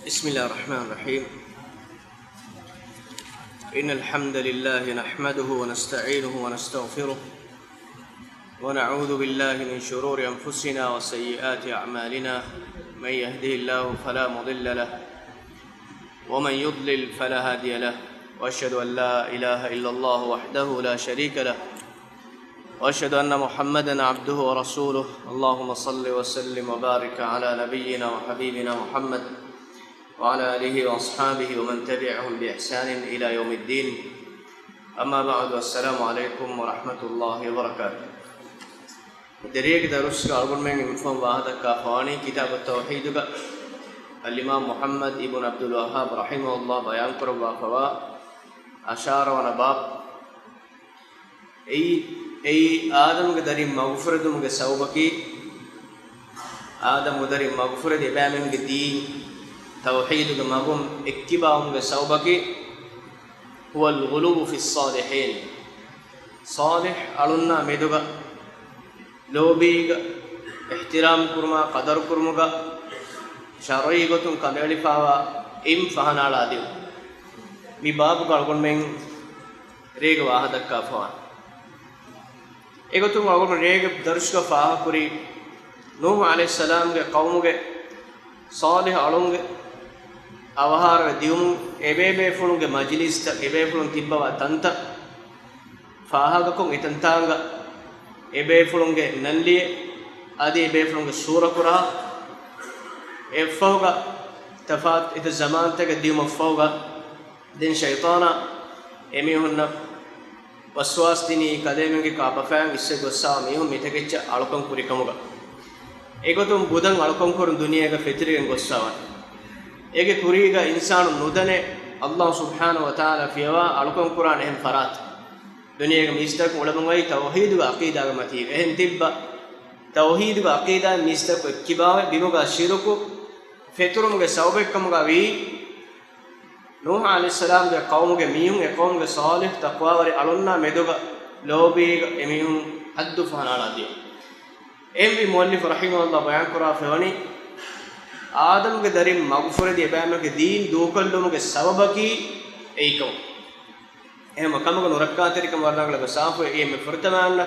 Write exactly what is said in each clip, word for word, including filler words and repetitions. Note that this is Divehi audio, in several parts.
بسم الله الرحمن الرحيم. إن الحمد لله نحمده ونستعينه ونستغفره، ونعوذ بالله من شرور أنفسنا وسيئات أعمالنا. من يهده الله فلا مضل له، ومن يضلل فلا هادي له، وأشهد أن لا إله إلا الله وحده لا شريك له، وأشهد أن محمدا عبده ورسوله. اللهم صل وسلم وبارك على نبينا وحبيبنا محمد وعلى آله وأصحابه ومن تبعهم بإحسان إلى يوم الدين. أما بعد، السلام عليكم ورحمة الله وبركاته. ދެރޭގެ ދަރުސްގަ އަޅުގަނޑުމެން އެންމެ ފަހުން ވާހަކަދައްކާފަވާނީ ކިތާބު ތައުޙީދުގަ އަލްއިމާމް މުޙައްމަދު އިބްނު ޢަބްދުލް ވައްހާބް ރަޙިމަހުﷲ ބަޔާންކުރައްވާފަވާ އަށާރަ ވަނަ ބާބު. އެއީ، އެއީ އާދަމުގެ ދަރިން މަގުފުރެދުމުގެ ސަބަބަކީ، އާދަމުގެ ދަރިން މަގުފުރެދި އެބައިމީހުންގެ ދީން ތައުޙީދުގެ މަގުން އެއްކިބާވުމުގެ ސަބަބަކީ، هو الغلو في الصالحين، ޞާލިޙް އަޅުންނާ މެދުގަ ލޯބީގަ، އިޙްތިރާމް ކުރުމާ، ޤަދަރު ކުރުމުގަ، ޝަރުޢީ ގޮތުން ކަނޑައެޅިފާވާ އެއް ފަހަނައަޅާ ދިޔުން. މި ބާބުގަ އަޅުގަނޑުމެން ރޭގަ ވާހަކަދައްކާފަވާނެ. އެގޮތުން އަޅުގަނޑު ރޭގެ ދަރުސްގަ ފާހަގަކުރީ، ނޫޙު ޢަލައިހިއްސަލާމްގެ ޤައުމުގެ ޞާލިޙު އަޅުންގެ އަވަހާރަވެ ދިޔުމުން އެބޭބޭފުޅުންގެ މަޖިލީސްތައް، އެބޭފުޅުން ތިއްބަވާ ތަންތައް ފާހަގަކޮށް، އެތަންތާނގަ އެބޭފުޅުންގެ ނަންލިޔެ އަދި އެބޭފުޅުންގެ ސޫރަކުރާ އެއަށްފަހުގަ ތަފާތު އެތައް ޒަމާންތަކެއް ދިޔުމަށްފަހުގަ، ދެން ޝައިޠާނާ އެމީހުންނަށް ވަސްވާސް ދިނީ، ކަލޭމެންގެ ކާބަފައިން އިސްވެ ގޮއްސާ މީހުން މިތަކެއްޗަށް އަޅުކަން ކުރިކަމުގަ. އެގޮތުން ބުދަށް އަޅުކަން ކުރުން ދުނިޔޭގަ ފެތުރިގެން ގޮއްސާވަން. އޭގެ ކުރީގަ އިންސާނު ނުދަނެ، ﷲ ސުބްޙާނަހޫ ވަތަޢާލާ ފިޔަވާ އަޅުކަން ކުރާނެ އެހެން ފަރާތެއް. ދުނިޔޭގަ މީސްތަކުން އުޅެމުން އައީ ތައުޙީދުގެ ޢަޤީދާގެ މަތީގަ. އެހެން ތިއްބަ ތައުޙީދުގެ ޢަޤީދާއިން މީސްތަކު އެއްކިބާވެ، ބިމުގަ ޝިރުކު ފެތުރުމުގެ ސަބަބެއްކަމުގަ ވީ، ނޫޙު ޢަލައިހިއްސަލާމްގެ ޤައުމުގެ މީހުން، އެ ޤައުމުގެ ޞާލިޙު ތަޤްވާވެރި އަޅުންނާ މެދުގަ ލޯބީގަ އެމީހުން ޙައްދު ފަހަނައަޅާ ދިޔުން. އެހެންވީ މުއައްލިފު ރަޙިމަހުﷲ ބަޔާންކުރާ ފެވަނީ، އާދަމުގެ ދަރިން މަގުފުރެދި އެބައިމީހުންގެ ދީން ދޫކޮށްލުމުގެ ސަބަބަކީ އެއީކަމަށް. އެހެން ކަމަކު ނުރައްކާތެރިކަމަށް ވަރަށް ރަނގަޅަށް ސާފުވޭ. އެއީ އެންމެ ފުރަތަމަ އަންނަ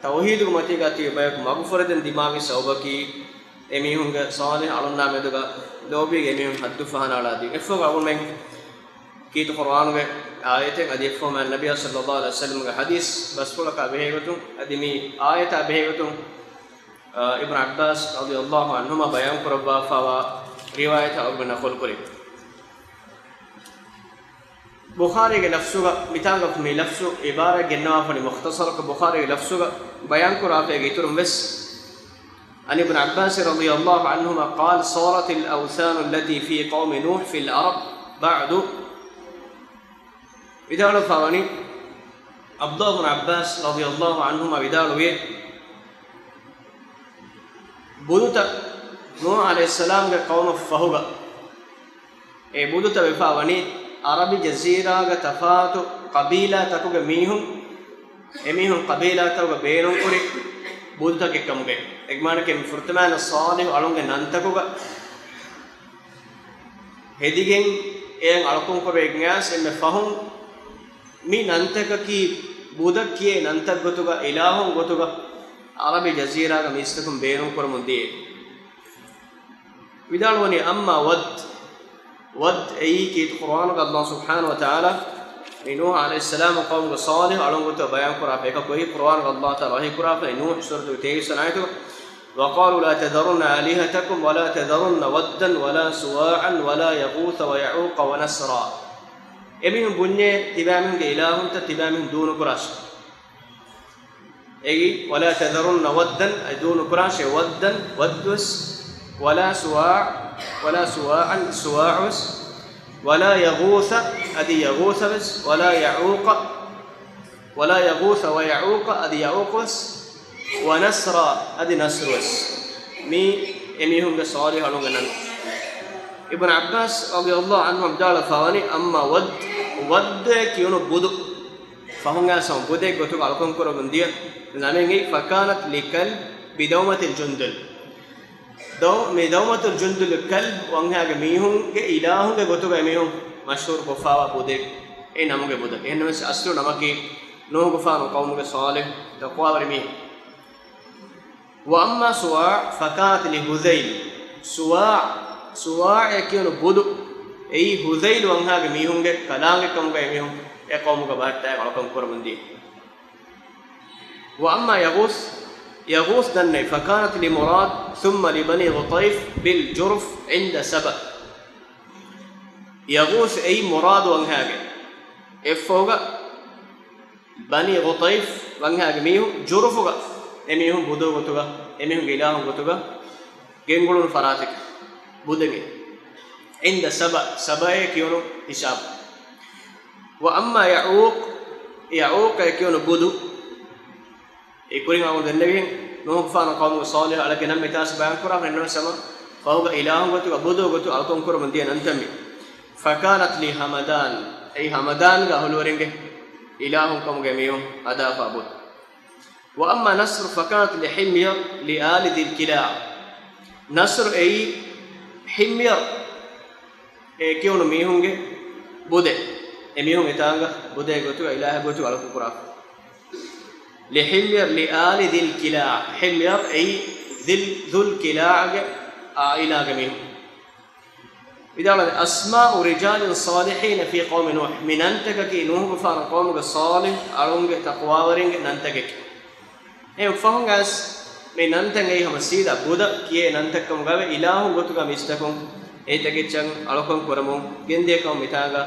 ތައުޙީދުގެ މަތީގަ ތިބި ބަޔަކު މަގުފުރެދެން ދިމާވި ސަބަބަކީ، އެމީހުންގެ ޞާލިޙު އަޅުންނާ މެދުގަ ލޯބީގެ އެމީހުން ޙައްދު ފަހަނައަޅާ ދިން. އެއަށްފަހު އަޅުގަނޑުމެން ކީރިތި ޤުރުއާނުގެ އާޔަތެއް އަދި އެއަށްފަހު މާތް ނަބިއްޔާ ޞައްލައްލާހު ޢަލައިހި ވަސައްލަމްގެ ޙަދީޘް ބަސްފުޅަކާ ބެހޭގޮތުން އަދި މި އާޔަތާ ބެހޭގޮތުން، އާ، އިބްނު ޢައްބާސް ރަޟިޔައްލާހު ޢަންހުމާ ބަޔާންކުރައްވާފައިވާ ރިވާޔަތް އަޅުގަނޑު ނަޤުލު ކުރި. ބުޚާރީގެ ލަފްޒުގަ މިތާނގަ މި ލަފްޒު ޢިބާރާތް ގެންނަވާފަނީ މުޚްތަޞަރަކަށް ބުޚާރީގެ ލަފްޒުގަ ބަޔާންކުރާފައި އިތުރުން ވެސް، عن ابن عباس رضي الله عنهما قال: صارت الأوثان التي في قوم نوح في العرب بعد. ވިދާޅުވާފަވަނީ، ޢަބްދުﷲ ބިން ޢައްބާސް ރަޟިޔައްލާހު ޢަންހުމާ ވިދާޅުވި، ބުދުތައް ނޫޙު ޢަލައިހިއްސަލާމްގެ ޤައުމަށްފަހުގަ، އެ ބުދުތައް ވެފަވަނީ ޢަރަބި ޖަޒީރާގެ ތަފާތު ޤަބީލާތަކުގެ މީހުން، އެމީހުން ޤަބީލާތަކުގަ ބޭނުންކުރި ބުދުތަކެއްކަމުގައި. އެގެ މާނައަކީ އެންމެ ފުރަތަމަ އަންނަ ޞާލިޙު އަޅުންގެ ނަންތަކުގަ ހެދިގެން އެއަށް އަޅުކަން ކުރެވިގެން އައިސް އެންމެ ފަހުން މި ނަންތަކަކީ ބުދަށް ކިޔޭ ނަންތައް ގޮތުގަ، އިލާހުން ގޮތުގަ ޢަރަބި ޖަޒީރާގެ މީސްތަކުން ބޭނުން ކުރަމުން ދިޔައީ. ވިދާޅުވަނީ، أما ود، ود އެއީ ކީރިތި ޤުރުއާނުގަ ﷲ ސުބްޙާނަހޫ ވަތަޢާލާ މި ނޫޙު ޢަލައިހިއްސަލާމް ޤައުމުގެ ޞާލިޙު އަޅުން ގޮތުގަ ބަޔާންކުރާ އެކަކު އެއީ ޤުރުއާނުގަ ﷲ ތަޢާލާ ވަޙީކުރާފައި ނޫޙު ސޫރަތުގެ ތޭވީސް ވަނަ އާޔަތުގަ، وقالوا لا تذرن آلهتكم ولا تذرن ودا ولا سواعا ولا يغوث ويعوق ونسرا. އެމީހުން ބުންޏޭ، ތިބާމީހުންގެ އިލާހުންތައް ތިބާމީހުން ދޫ ނުކުރާށޭ. އެއީ، ولا تذرن ودا، އަދި ދޫ ނުކުރާށޭ، ودا، ވައްދުވެސް، ولا سواع، ولا سواعا، سواع ވެސް، ولا يغوث، އަދި يغوث ވެސް، ولا يعوق، ولا يغوث ويعوق، އަދި يعوق ވެސް، ونسرا، އަދި نسر ވެސް. މީ އެމީހުންގެ ޞާލިޙު އަޅުންގެ ނަން. އިބްނު ޢައްބާސް ރަޟިޔައްލާހު ޢަންހުމާ ވިދާޅުވެފަވަނީ، أما ود، ވައްދޭ ކިޔުނު ބުދު. ފަހުން އައިސް ހަމަ ބުދެއް ގޮތުގަ އަޅުކަން ކުރަމުން ދިޔަ ނަމެއް އެއީ، فكانت لكلب بدومة الجندل. ދައު-، މި ދައުމަތުލް ޖުންދުލް ކަލްބް ވަންހާގެ މީހުންގެ އިލާހުގެ ގޮތުގައި މީހުން މަޝްހޫރު ކޮށްފާވާ ބުދެއް އެ ނަމުގެ ބުދަ. އެހެންނަމަވެސް އަސްލު ނަމަކީ ނޫހުގެފާނު ޤައުމުގެ ޞާލިޙު ތަޤްވާވެރި މީހެއް. وأما سواع فكانت لهذيل. ސުވާ، ސުވާއޭ ކިޔުނު ބުދު އެއީ ހުޛައިލު ވަންހާގެ މީހުންގެ ކަލާނގެ ކަމުގައި މީހުން އެ ޤައުމުގެ ބަހަށްޓައި އަޅުކަން ކުރަމުން ދިޔަ. وأما يغوث، ޔަޣޫޘް ދަންނައި، فكانت لمراد ثم لبني غطيف بالجرف عند سبأ. ޔަޣޫޘް އެއީ މުރާދު ވަންހާގެ އެއްފަހުގަ ބަނީ ޣުޠައިފް ވަންހާގެ މީހުން ޖުރުފުގަ އެމީހުން ބުދޯ ގޮތުގަ، އެމީހުންގެ އިލާހު ގޮތުގަ ގެންގުޅުނު ފަރާތެކެ ބުދެގެ. عند سبأ، ސަބައޭ ކިޔުނު ހިސާބު. وأما يعوق، ޔަޢޫޤޭ ކިޔުނު ބުދު. އެ ކުރިން އަޅުގަނޑު ދެންނެވިހެން، ނޫޙުގެފާނު ޤައުމުގެ ޞާލިޙު އަޅެއްގެ ނަން މިތާސް ބަޔާން ކުރާ ނަން ސަމަ ފަހުގަ އިލާހު ގޮތުގަ ބުދޯ ގޮތު އަޅުކަން ކުރަމުން ދިޔަ ނަންތައް މި. فكانت لهمدان، އެއީ ހަމަދާންގެ އަހުލުވެރިންގެ އިލާހުން ކަމުގެ މީހުން އަދާފާ ބުދު. وأما نصر فكانت لحمير لآل ذي الكلاع. ނަޞްރު އެއީ ޙިމްޔަރު އޭ ކިޔުނު މީހުންގެ ބުދެއް. އެމީހުން އެތާނގަ ބުދޭ ގޮތުގަ އިލާހެއް ގޮތުގަ އަޅުކަން ކުރާ. لحمير لآل ذي الكلاع. ޙިމްޔަރު އެއީ ޛިލް، ޛުލް ކިލާޢަގެ އާއިލާގެ މީހުން. ވިދާޅުވި، أسماء رجال صالحين في قوم نوح. މި ނަންތަކަކީ ނޫޙުގެފާނު ޤައުމުގެ ޞާލިޙު އަޅުންގެ ތަޤްވާވެރިންގެ ނަންތަކެކޭ. އެހެން ފަހުން އައިސް މި ނަންތައް އެއީ ހަމަ ސީދާ ބުދަ ކިޔޭ ނަންތައް ކަމުގަވެ، އިލާހު ގޮތުގަ މިސްތަކުން އެތަކެއްޗަށް އަޅުކަން ކުރަމުން ގެންދިޔަ ކަމަށް މިތާނގަ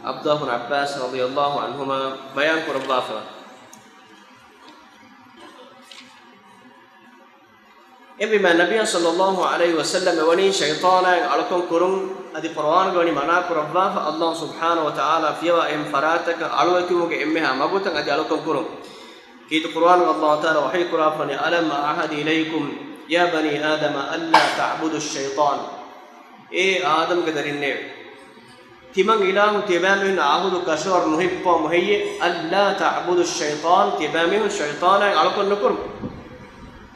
ޢަބްދުﷲ ބިން ޢައްބާސް ރަޟިޔަﷲ ޢަންހުމާ ބަޔާން ކުރައްވާފަ. އެހެންވީމާ، ނަބިއްޔާ ޞައްލައްލާހު ޢަލައިހި ވަސައްލަމަ ވަނީ ޝައިޠާނާއިން އަޅުކަން ކުރުން އަދި ޤުރުއާނުގަ ވަނީ މަނާ ކުރައްވާފަ، ﷲ ސުބްޙާނަހޫ ވަތަޢާލާ ފިޔަވާ އެހެން ފަރާތަކަށް އަޅުވެތިވުމުގެ އެންމެހާ މަގުތައް އަދި އަޅުކަން ކުރުން. ކީރިތި ޤުރުއާނުގަ ﷲ ތަޢާލާ ވަޙީ ކުރާފަނީ، ألم أعهد إليكم يا بني آدم ألا تعبدوا الشيطان. އޭ އާދަމްގެ ދަރިންނޭވެ! ތިމަން އިލާހު ތިޔަބައިމީހުން އަހުދު ކަށަވަރު ނުހިއްޕަވަމު ހެއްޔޭ؟ ألا تعبدوا الشيطان، ތިޔަބައިމީހުން ޝައިޠާނާއިން އަޅުކަން ނުކުރުމު.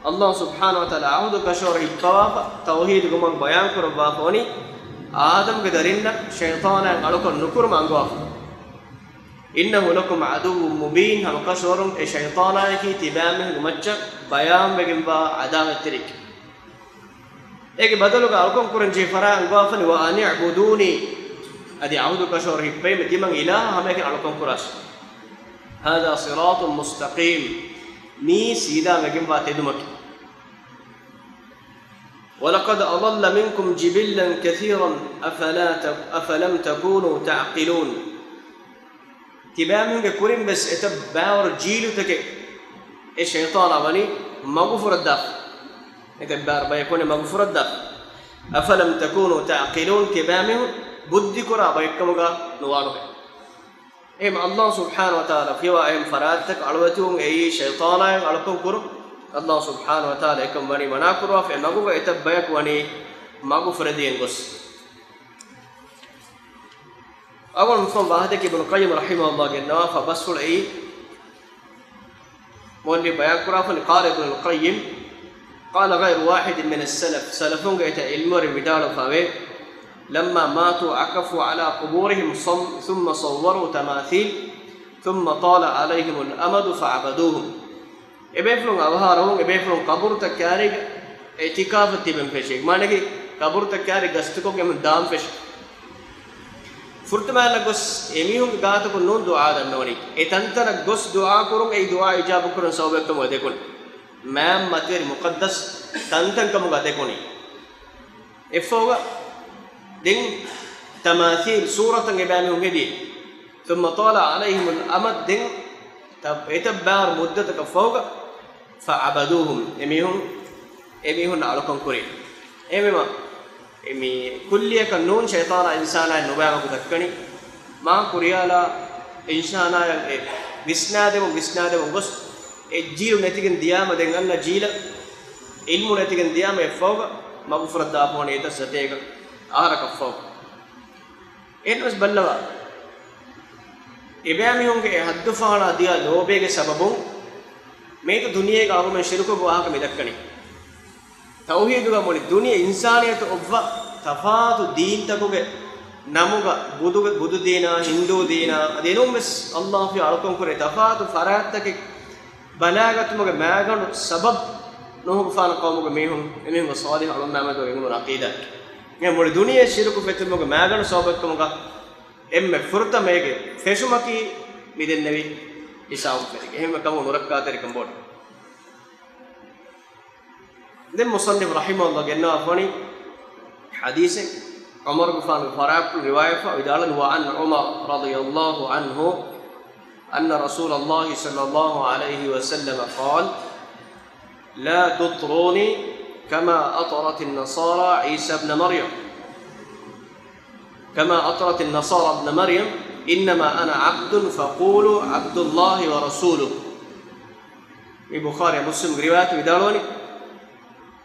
ﷲ ސުބްޙާނަހޫ ވަތަޢާލާ އަހުދު ކަށަވަރު ހިއްޕަވާފަ، ތައުޙީދުގެ މަގު ބަޔާން ކުރައްވާފަ ވަނީ، އާދަމްގެ ދަރިންނަށް ޝައިޠާނާއިން އަޅުކަން ނުކުރުމަށް އަންގަވާފަ. إنه لكم عدو مبين، ހަމަކަށަވަރުން އެ ޝައިޠާނާއަކީ ތިބާމީހުންގެ މައްޗަށް ބަޔާންވެގެންވާ ޢަދާވަތްތެރިއެކޭ. އޭގެ ބަދަލުގަ އަޅުކަން ކުރަން ޖެހި ފަރާތް އަންގަވާފަނި، وأن اعبدوني، އަދި އަހުދު ކަށަވަރު ހިއްޕަވީމަ ތިމަން އިލާހަށް ހަމައެކަނި އަޅުކަން ކުރާށި. هذا صراط مستقيم، މީ ސީދާ ވެގެންވާ ތެދުމަކީ. ولقد أضل منكم جبلا كثيرا أفلا ت-، أفلم تكونوا تعقلون. ތިބާމީހުންގެ ކުރިން ވެސް އެތައް ބައިވަރު ޖީލުތަކެއް އެ ޝައިޠާނާ ވަނީ މަގުފުރައްދާފަ. އެތައް ބައިވަރު ބަޔަކު ވަނީ މަގުފުރައްދާފަ. أفلم تكونوا تعقلون، ތިބާމީހުން ބުއްދިކުރާ ބަޔެއްކަމުގަ ނުވާނުހޭ. އެހެން ﷲ ސުބްޙާނަހޫ ވަތަޢާލާ ފިޔަވާ އެހެން ފަރާތްތަކަށް އަޅުވެތިވުން އެއީ ޝައިޠާނާއިން އަޅުކަން ކުރުން. ﷲ ސުބްޙާނަހޫ ވަތަޢާލާ އެކަން ވަނީ މަނާ ކުރައްވާފަ، އެ މަގުގަ އެތައް ބަޔަކު ވަނީ މަގު ފުރެދިގެން ގޮސް. އަވަން ފަން ވާހަކަ އިބްނު ޤައްޔިމް ރަޙިމަހުﷲ ގެންނަވާފަ ބަސްފުޅު އެއީ، މުއައްލިފް ބަޔާން ކުރާފަނި، قال ابن القيم، قال غير واحد من السلف، ސަލަފުންގެ އެތައް ޢިލްމުވެރިން ވިދާޅުވެފަވޭ، لما ماتوا عكفوا على قبورهم صم-، ثم صوروا تماثيل، ثم طال عليهم الأمد فعبدوهم. އެބޭފުޅުން އަވަހާރަވުން، އެބޭފުޅުން ޤަބުރުތައް ކާރީގަ އިޢްތިކާފަށް ތިބެން ފެށީ. މާނައަކީ، ޤަބުރުތައް ކާރި ގަސްތުކޮށް އެމުން ދާން ފެށި. ފުރަތަމައިންނަށް ގޮސް އެމީހުންގެ ގާތަކުން ނޫން ދުޢާ ދަންނަވަނީ. އެ ތަންތަނަށް ގޮސް ދުޢާ ކުރުން، އެއީ ދުޢާ އިޖާބަ ކުރަން ސަބަބެއްކަމުގަ ދެކުން. މާތް މަތިވެރި މުޤައްދަސް ތަންތަންކަމުގަ ދެކުނީ. އެއްފަހުގަ ދެން ތަމާސީލް ސޫރަތަށް އެބައިމީހުން ހެދި. ثم طال عليهم الأمد، ދެން ތަ-، އެތައް ބާރު މުއްދަތަކަށް ފަހުގަ، فعبدوهم، އެމީހުން، އެމީހުން އަޅުކަން ކުރި. އެހެންވީމަ، އެ މި ކުއްލިއަކަށް ނޫން ޝައިޠާނާ އިންސާނާއަށް ނުބައި މަގު ދައްކަނީ. މާ ކުރިޔާލާ އިންސާނާއަށް އެ ވިސްނާދެމުން، ވިސްނާދެމުން ގޮސް، އެ ޖީލު ނެތިގެން ދިޔާމަ، ދެން އަންނަ ޖީލަށް ޢިލްމު ނެތިގެން ދިޔާމަ، އެއްފަހުގަ މަގުފުރައްދާފަވަނީ އެތައް ސަތޭކަ އަހަރަކަށްފަހު. އެހެންވެސް ބައްލަވާ، އެބައިމީހުންގެ އެ ހައްދުފަހަޅާ ދިޔަ ލޯބީގެ ސަބަބުން މިއަދު ދުނިޔޭގަ އަޅުގަނޑުމެން ޝިރުކުގެ ވާހަކަ މި ދައްކަނީ. ތައުހީދުގަ މުޅި ދުނިޔެ އިންސާނިއްޔަތު އޮއްވާ ތަފާތު ދީންތަކުގެ ނަމުގަ ބުދުގެ، ބުދު ދީނާ، ހިންދޫ ދީނާ، އަދި އެނޫންވެސް އައްލާހު ފިޔާ އަޅުކަން ކުރޭ ތަފާތު ފަރާތްތަކެއް ބަލާގަތުމުގެ މާގަނޑު ސަބަބު ނޫހުގެފާނު ޤައުމުގެ މީހުން އެމީހުންގެ ޞާލިޙު އަޅުންނާމެދު އެނގުނު ޢަޤީދާ. މި މުޅި ދުނިޔެ ޝިރުކު ފެތުމުގެ މާގަނޑު ސަބަބެއްކަމުގަ އެންމެ ފުރަތަމައިގެ ފެށުމަކީ މި ދެންނެވި ހިސާބު ފެށިގެން. އެހެންވެ ކަމުގަ ނުރައްކާތެރިކަން ބޮޑު. ދެން މުޞައްނިފު ރަޙިމަހުﷲ ގެންނަވާފަނީ ޙަދީޘެއް، ޢުމަރުގެފާނުގެ ފަރާތުން ރިވާޔަތްވެފަ ވިދާޅުވި، وعن عمر رضي الله عنه أن رسول الله صلى الله عليه وسلم قال، لا تطروني كما أطرت النصارى عيسى ابن مريم، كما أطرت النصارى ابن مريم، إنما أنا عبد فقولوا عبد الله ورسوله. މި ބުޚާރީ މުސްލިމްގެ ރިވާޔަތު ވިދާޅުވަނީ،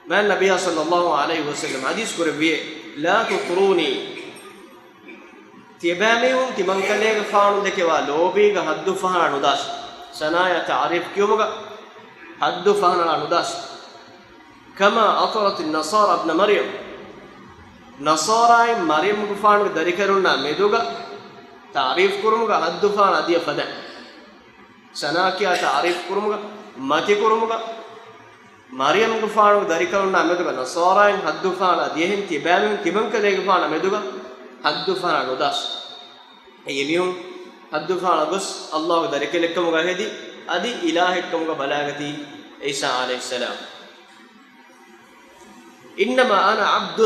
މާތް ނަބިއްޔާ ޞައްލައްލާހު ޢަލައިހި ވަސައްލަމަ ޙަދީޘް ކުރެއްވިއޭ، لا تطروني، ތިޔަބައިމީހުން ތިމަންކަލޭގެފާނު ދެކެވާ ލޯބީގަ ޙައްދު ފަހަނަ ނުދާށި. ސަނާޔާ ތަޢުރީފް ކިޔުމުގަ ޙައްދު ފަހަނަ ނުދާށި. كما أطرت النصارى ابن مريم، ނަޞާރާއިން މަރްޔަމްގެފާނުގެ ދަރިކަލުންނާ މެދުގަ ތަޢުރީފް ކުރުމުގަ ޙައްދު ފަހަނަ ދިޔަ ފަދަ. ސަނާ ކިޔާ ތަޢުރީފް ކުރުމުގަ، މަތި ކުރުމުގަ، މަރްޔަމްގެފާނުގެ ދަރިކަލުންނާ މެދުގަ ނަޞާރާއިން ޙައްދު ފަހަނަ ދިޔަހެން ތިބާމީހުން ތިމަންކަލޭގެފާނަށް މެދުގަ ޙައްދު ފަހަނަ ނުދާށި. އެއީ އެމީހުން ޙައްދު ފަހަނަ ގޮސް އައްލާހުގެ ދަރިކަލެއްކަމުގަ ހެދި، އަދި އިލާހެއްކަމުގަ ބަލާގަތީ ޢީސާ ޢަލައިހިއްސަލާމް. إنما أنا عبد،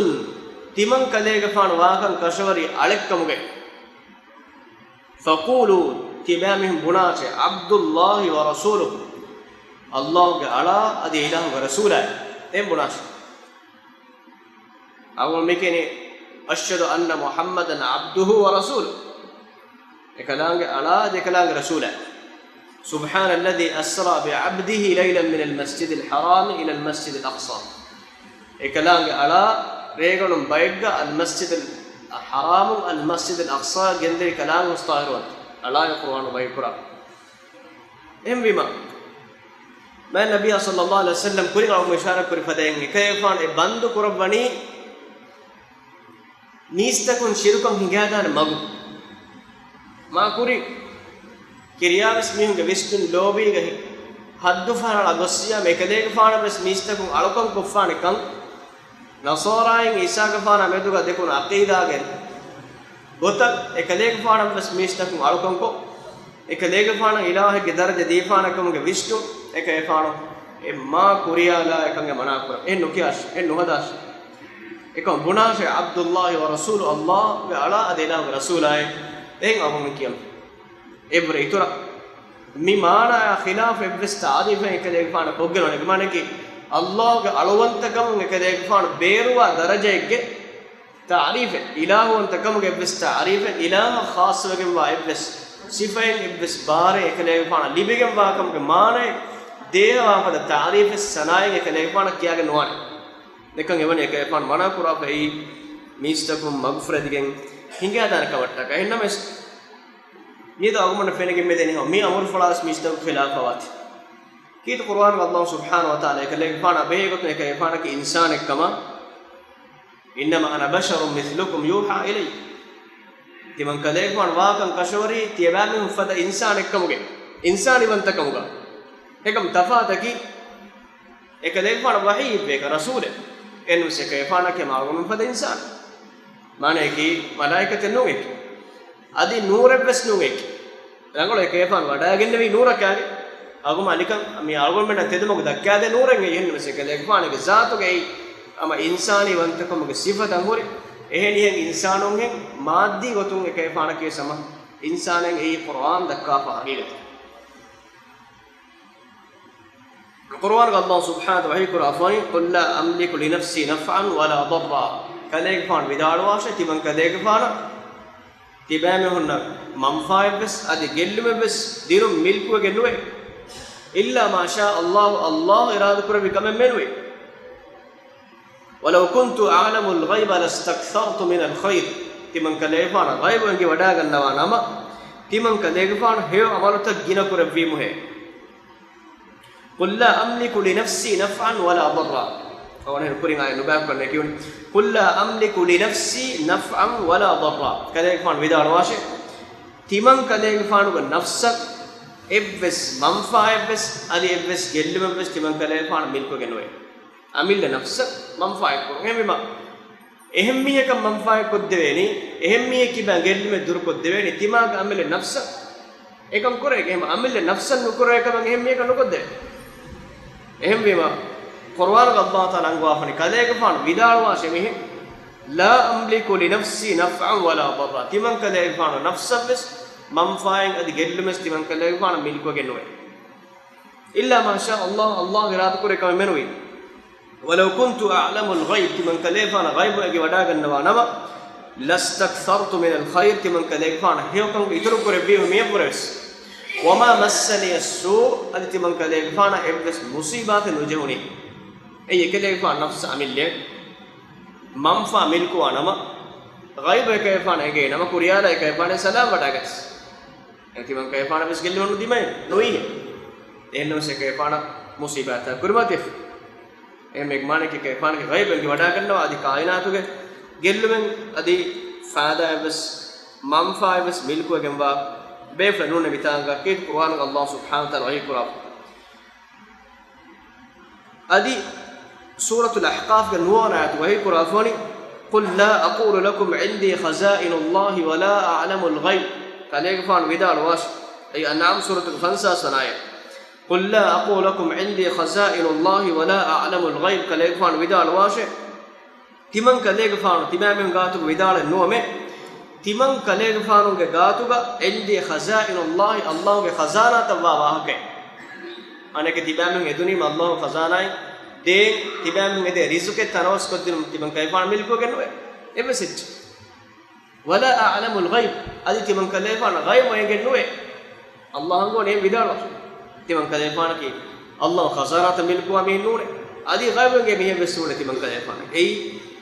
ތިމަންކަލޭގެފާނު ވާކަން ކަށަވަރީ އަޅެއްކަމުގައި. فقولوا، ތިބާމީހުން ބުނާށޭ، عبد الله ورسوله، އައްލާހުގެ އަޅާ އަދި އިލާހުގެ ރަސޫލާއޭ. ދެން ބުނާށޭ. އަޅުގަނޑު މިކިޔަނީ، أشهد أن محمدا عبده ورسوله. އެކަލާނގެ އަޅާ އަދި އެކަލާނގެ ރަސޫލާ. سبحان الذي أسرى بعبده ليلا من المسجد الحرام إلى المسجد الأقصى. އެކަލާނގެ އަޅާ ރޭގަނޑުން ބައެއްގަ المسجد الحرام، المسجد الأقصى ގެންދެވި ކަލާނގެ ހުސް ޠާހިރުވަންތަ އަޅާއޭ ޤުރުއާނު ވަޙީކުރާ. އެހެންވީމަ، މާތް ނަބިއްޔާ ޞައްލައްލާހު ޢަލައިހި ވަސައްލަމް ކުރިން އަޅުގަނޑު އިޝާރާތް ކުރި ފަދައިން، އެކަލޭގެފާނު އެ ބަންދު ކުރައްވަނީ މީސްތަކުން ޝިރުކަށް ހިނގާދާނެ މަގު. މާ ކުރިން ކިރިޔާވެސް މީހުންގެ ވިސްނުން ލޯބީގަ ހި-، ޙައްދު ފަހަނަ ގޮއްސިޔާމަ އެކަލޭގެފާނަށް ވެސް މީސްތަކުން އަޅުކަން ކޮށްފާނެ ކަން، ނަޞާރާއިން ޢީސާގެފާނާ މެދުގަ ދެކުނު ޢަޤީދާގެ ގޮތަށް އެކަލޭގެފާނަށް ވެސް މީސްތަކުން އަޅުކަންކޮށް، އެކަލޭގެފާނަށް އިލާހެއްގެ ދަރަޖަ ދީފާނެ ކަމުގެ ވިސްނުން އެކަލޭގެފާނު އެ މާ ކުރިޔާލާ އެކަން މަނާ ކުރަން. އެ ނުކިޔާށި، އެ ނުހަދާށި. އެކަމަށް ބުނާށޭ، عبد الله ورسوله، އައްލާހުގެ އަޅާ އަދި އިލާހުގެ ރަސޫލާއޭ. ދެން އަޅުގަނޑު ކިޔަން. އެއްވަރެ އިތުރަށް މި މާނާއާ ޚިލާފަށް އެއްވެސް ތަޢުރީފެއް އެކަލޭގެފާނަށް ކޮށްގެން ނުވާނެ. މާނައަކީ، އައްލާހުގެ އަޅުވަންތަކަމުން އެކަލޭގެފާނު ބޭރުވާ ދަރަޖައެއްގެ ތަޢުރީފެއް، އިލާހުވަންތަކަމުގެ އެއްވެސް ތަޢުރީފެއް، އިލާހަށް ޚާއްޞަވެގެންވާ އެއްވެސް ސިފައެއް، އެއްވެސް ބާރެއް އެކަލޭގެފާނަށް ލިބިގެންވާކަމުގެ މާނައެއް ދޭހަވާފަދަ ތަޢުރީފެއް ސަނާއިން އެކަލޭގެފާނަށް ކިޔާގެން ނުވާނެ. ދެކަން އެވަނީ އެކަލޭގެފާނު މަނާ ކުރާފައި މީސްތަކުން މަގުފުރެދިގެން ހިނގާދާނެ ކަމަށްޓަކައި. އެހެންނަމަވެސް، މިއަދު އަޅުގަނޑަށް ފެނިގެން މިދެނީ މި އަމުރުފުޅާވެސް މީސްތަކުގެ ޚިލާފަށް ވާތީ. ކީރިތި ޤުރުއާނުގަ އައްލާހު ސުބްޙާނަހު ވަތަޢާލާ އެކަލޭގެފާނާ ބެހޭގޮތުން އެކަލޭގެފާނަކީ އިންސާނެއްކަމަށް، إنما أنا بشر مثلكم يوحى إلي. ތިމަން ކަލޭގެފާނު ވާކަން ކަށަވަރީ ތިޔަބައިމީހުން ފަދަ އިންސާނެއްކަމުގެ، އިންސާނީވަންތަކަމުގަ. އެކަމް ތަފާތަކީ، އެކަލޭގެފާނަށް ވަޙީ އިއްވޭކަށް ރަސޫލެއް. އެންވެސް އެކަލޭގެފާނަކީ މާގުނުން ފަދަ އިންސާނެއް. މާނައަކީ މަލާއިކަތެއް ނޫން އެކި. އަދި ނޫރެއްވެސް ނޫން އެކި. ރަނގަޅު އެކަލޭގެފާނު ވަޑައިގެންނެވީ ނޫރަކާގެ. އަގުމަ އަނިކަން މި އަޅުގަނޑުމެންނަށް ތެދުމަގު ދައްކާދޭ ނޫރެއް އެއީ. އެހެންނަމަވެސް އެކަލޭގެފާނުގެ ޒާތުގައި ހަމަ އިންސާނީ ވަންތަކަމުގެ ސިފަތައް ހުރި. އެހެނިހެން އިންސާނުންހެން މާއްދީ ގޮތުން އެކަލޭގެފާނަކީ ހަމަ އިންސާނެއް އެއީ ޤުރުއާން ދައްކާފަ ހަގީގަތަށް. ޤުރުއާންގަ އައްލާހު ސުބްޙާނަހު ވަތަޢާލާ ވަޙީކުރާ ފަނި، قل لا أملك لنفسي نفعا ولا ضرا. ކަލޭގެފާނު ވިދާޅުވާށޭ، ތިމަން ކަލޭގެފާނަށް ތިބާމީހުންނަށް މަންފާއެއްވެސް އަދި ގެއްލުމެއްވެސް ދިނުން މިލްކުވެގެން ނުވޭ. إلا ما شاء الله، އައްލާހު އިރާދަކުރެއްވި ކަމެއް މެނުވޭ. ولو كنت أعلم الغيب لاستكثرت من الخير. ތިމަން ކަލޭގެފާނަށް ޣައިބު އެނގިވަޑައިގަންނަވާ ނަމަ، ތިމަން ކަލޭގެފާނު ހެޔޮ ޢަމަލުތައް ގިނަ ކުރެއްވީމުހޭ. قل لا أملك لنفسي نفعا ولا ضرا. އަވަނެ ކުރިން އާޔަތް ނުބައިކޮށް ނެކިޔުން. قُل لَّا أَمْلِكُ لِنَفْسِي نَفْعًا وَلَا ضَرًّا. ކަލޭގެފާނު ވިދާޅުވާށޭ، ތިމަން ކަލޭގެފާނުގެ ނަފްސަށް އެއްވެސް މަންފާއެއްވެސް އަދި އެއްވެސް ގެއްލުމެއްވެސް ތިމަން ކަލޭގެފާނަށް މިލްކުވެގެން ނުވޭ. އަމިއްލަ ނަފްސަށް މަންފާއެއްކުރުން. އެހެންވީމަ، އެހެން މީހަކަށް މަންފާއެއްކޮށްދެވޭނީ، އެހެން މީހެއް ކިބާ ގެއްލުމެއް ދުރުކޮށްދެވޭނީ، ތިމާގެ އަމިއްލަ ނަފްސަށް އެކަން ކުރޭ. އެހެން އަމިއްލަ ނަފްސަށް ނުކުރެވޭ ކަމަށް އެހެން މީހަކަށް ނުކޮށްދެވޭ. އެހެންވީމަ، ޤުރުއާނުގަ ﷲ ތަޢާލާ އަންގަވާފަނި ކަލޭގެފާނު ވިދާޅުވާށޭ މިހެން، لَا أَمْلِكُ لِنَفْسِي نَفْعًا وَلَا ضَرًّا. ތިމަން ކަލޭގެފާނު ނަފްސަށްވެސް މަންފާއެއް އަދި ގެއްލުމެސް ތިމަން ކަލޭގެފާނަށް މިލްކުވެގެން ނުވޭ. إِلَّا مَا شَاءَ اللَّهُ، ﷲ އިރާދަކުރެއް ކަމެއް މެނުވީ. وَلَوْ كُنْتُ أَعْلَمُ الْغَيْبَ، ތިމަން ކަލޭގެފާނަށް ޣައިބު އެނގި ވަޑާގަންނަވާ ނަމަ، لَاسْتَكْثَرْتُ مِنَ الْخَيْرِ، ތިމަން ކަލޭގެފާނަށް ހެޔޮކަން އިތުރު ކުރެއްވީމަ މިޔަށްވުރެވެސް. وَمَا مَسَّنِيَ السُّوءُ، އަދި ތިމަން ކަލޭގެފާނަށް އެއްވެސް މުޞީބާތެއް ނުޖެހުނީ. އެއީ އެކަލޭގެފާނު ނަފްސަށް އަމިއްލައެއް މަންފާ މިލްކުވާ ނަމަ، ޣައިބު އެކަލޭގެފާނަށް އެނގޭ ނަމަ، ކުރިޔާލާ އެކަލޭގެފާނަށް ސަލާމް ވަޑާގަތީ. އެ ތިމަން ކަލޭގެފާނަށް ވެސް ގެއްލުމެއް ނުދިމައެއް ނުވީ. އެހެންނަމަވެސް އެކަލޭގެފާނަށް މުޞީބާތާ ކުރިމަތިވެފަ. އެހެން މާނައަކީ އެކަލޭގެފާނަކީ ޣައިބު އެނގި ވަޑާގަންނަވާ އަދި ކާއިނާތުގެ ގެއްލުމެއް އަދި ފާއިދާއެއްވެސް މަންފާއެއްވެސް މިލްކުވެގެންވާ ބޭފުޅެއް ނޫނޭ މިތާނގަ ކީރިތި ޤުރުއާނުގަ ﷲ ސުބްޙާނަހޫ ވަތަޢާލާ ވަޙީ ކުރާފަ. އަދި ސޫރަތުލް އަޙްޤާފްގެ ނުވަވަނަ އާޔަތު ވަޙީ ކުރާފަވަނީ، قُل لَّا أَقُولُ لَكُمْ عِندِي خَزَائِنُ اللَّهِ وَلَا أَعْلَمُ الْغَيْبَ. ކަލޭގެފާނު ވިދާޅުވާށޭ. އެއީ އަންޢާމް ސޫރަތުގެ ފަންސާސް ވަނަ އާޔަތު. قُل لَّا أَقُولُ لَكُمْ عِندِي خَزَائِنُ اللَّهِ وَلَا أَعْلَمُ الْغَيْبَ. ކަލޭގެފާނު ވިދާޅުވާށޭ، ތިމަން ކަލޭގެފާނު ތިބާމީހުން ގާތުގަ ވިދާޅެއް ނުވަމޭ، ތިމަން ކަލޭގެފާނުގެ ގާތުގަ عِندِي خَزَائِنُ اللَّهِ، ﷲގެ ޚަޒާނާތައްވާ ވާހަކައެއް. މާނައަކީ ތިބާމީހުން އެދުނީމަ ﷲގެ ޚަޒާނާއެއް ދޭން، ތިބާމީހުން އެދޭ ރިޒުޤެއް ތަނަވަސްކޮށްދިނުން ތިމަން ކަލޭގެފާނު މިލްކުވެގެން ނުވޭ. އެއްވެސް އެއްޗެއް. وَلَا أَعْلَمُ الْغَيْبَ، އަދި ތިމަން ކަލޭގެފާނަށް ޣައިބު އެނގެން ނުވޭ. ﷲ އަންގަވަނީ އެހެން ވިދާޅުވާށޭ. ތިމަން ކަލޭގެފާނަކީ ﷲ ޚަޒާނާތައް މިލްކުވާ މީހެއް ނޫނޭ. އަދި ޣައިބު އެނގޭ މީހެއްވެސް ނޫނޭ ތިމަން ކަލޭގެފާނަކީ. އެއީ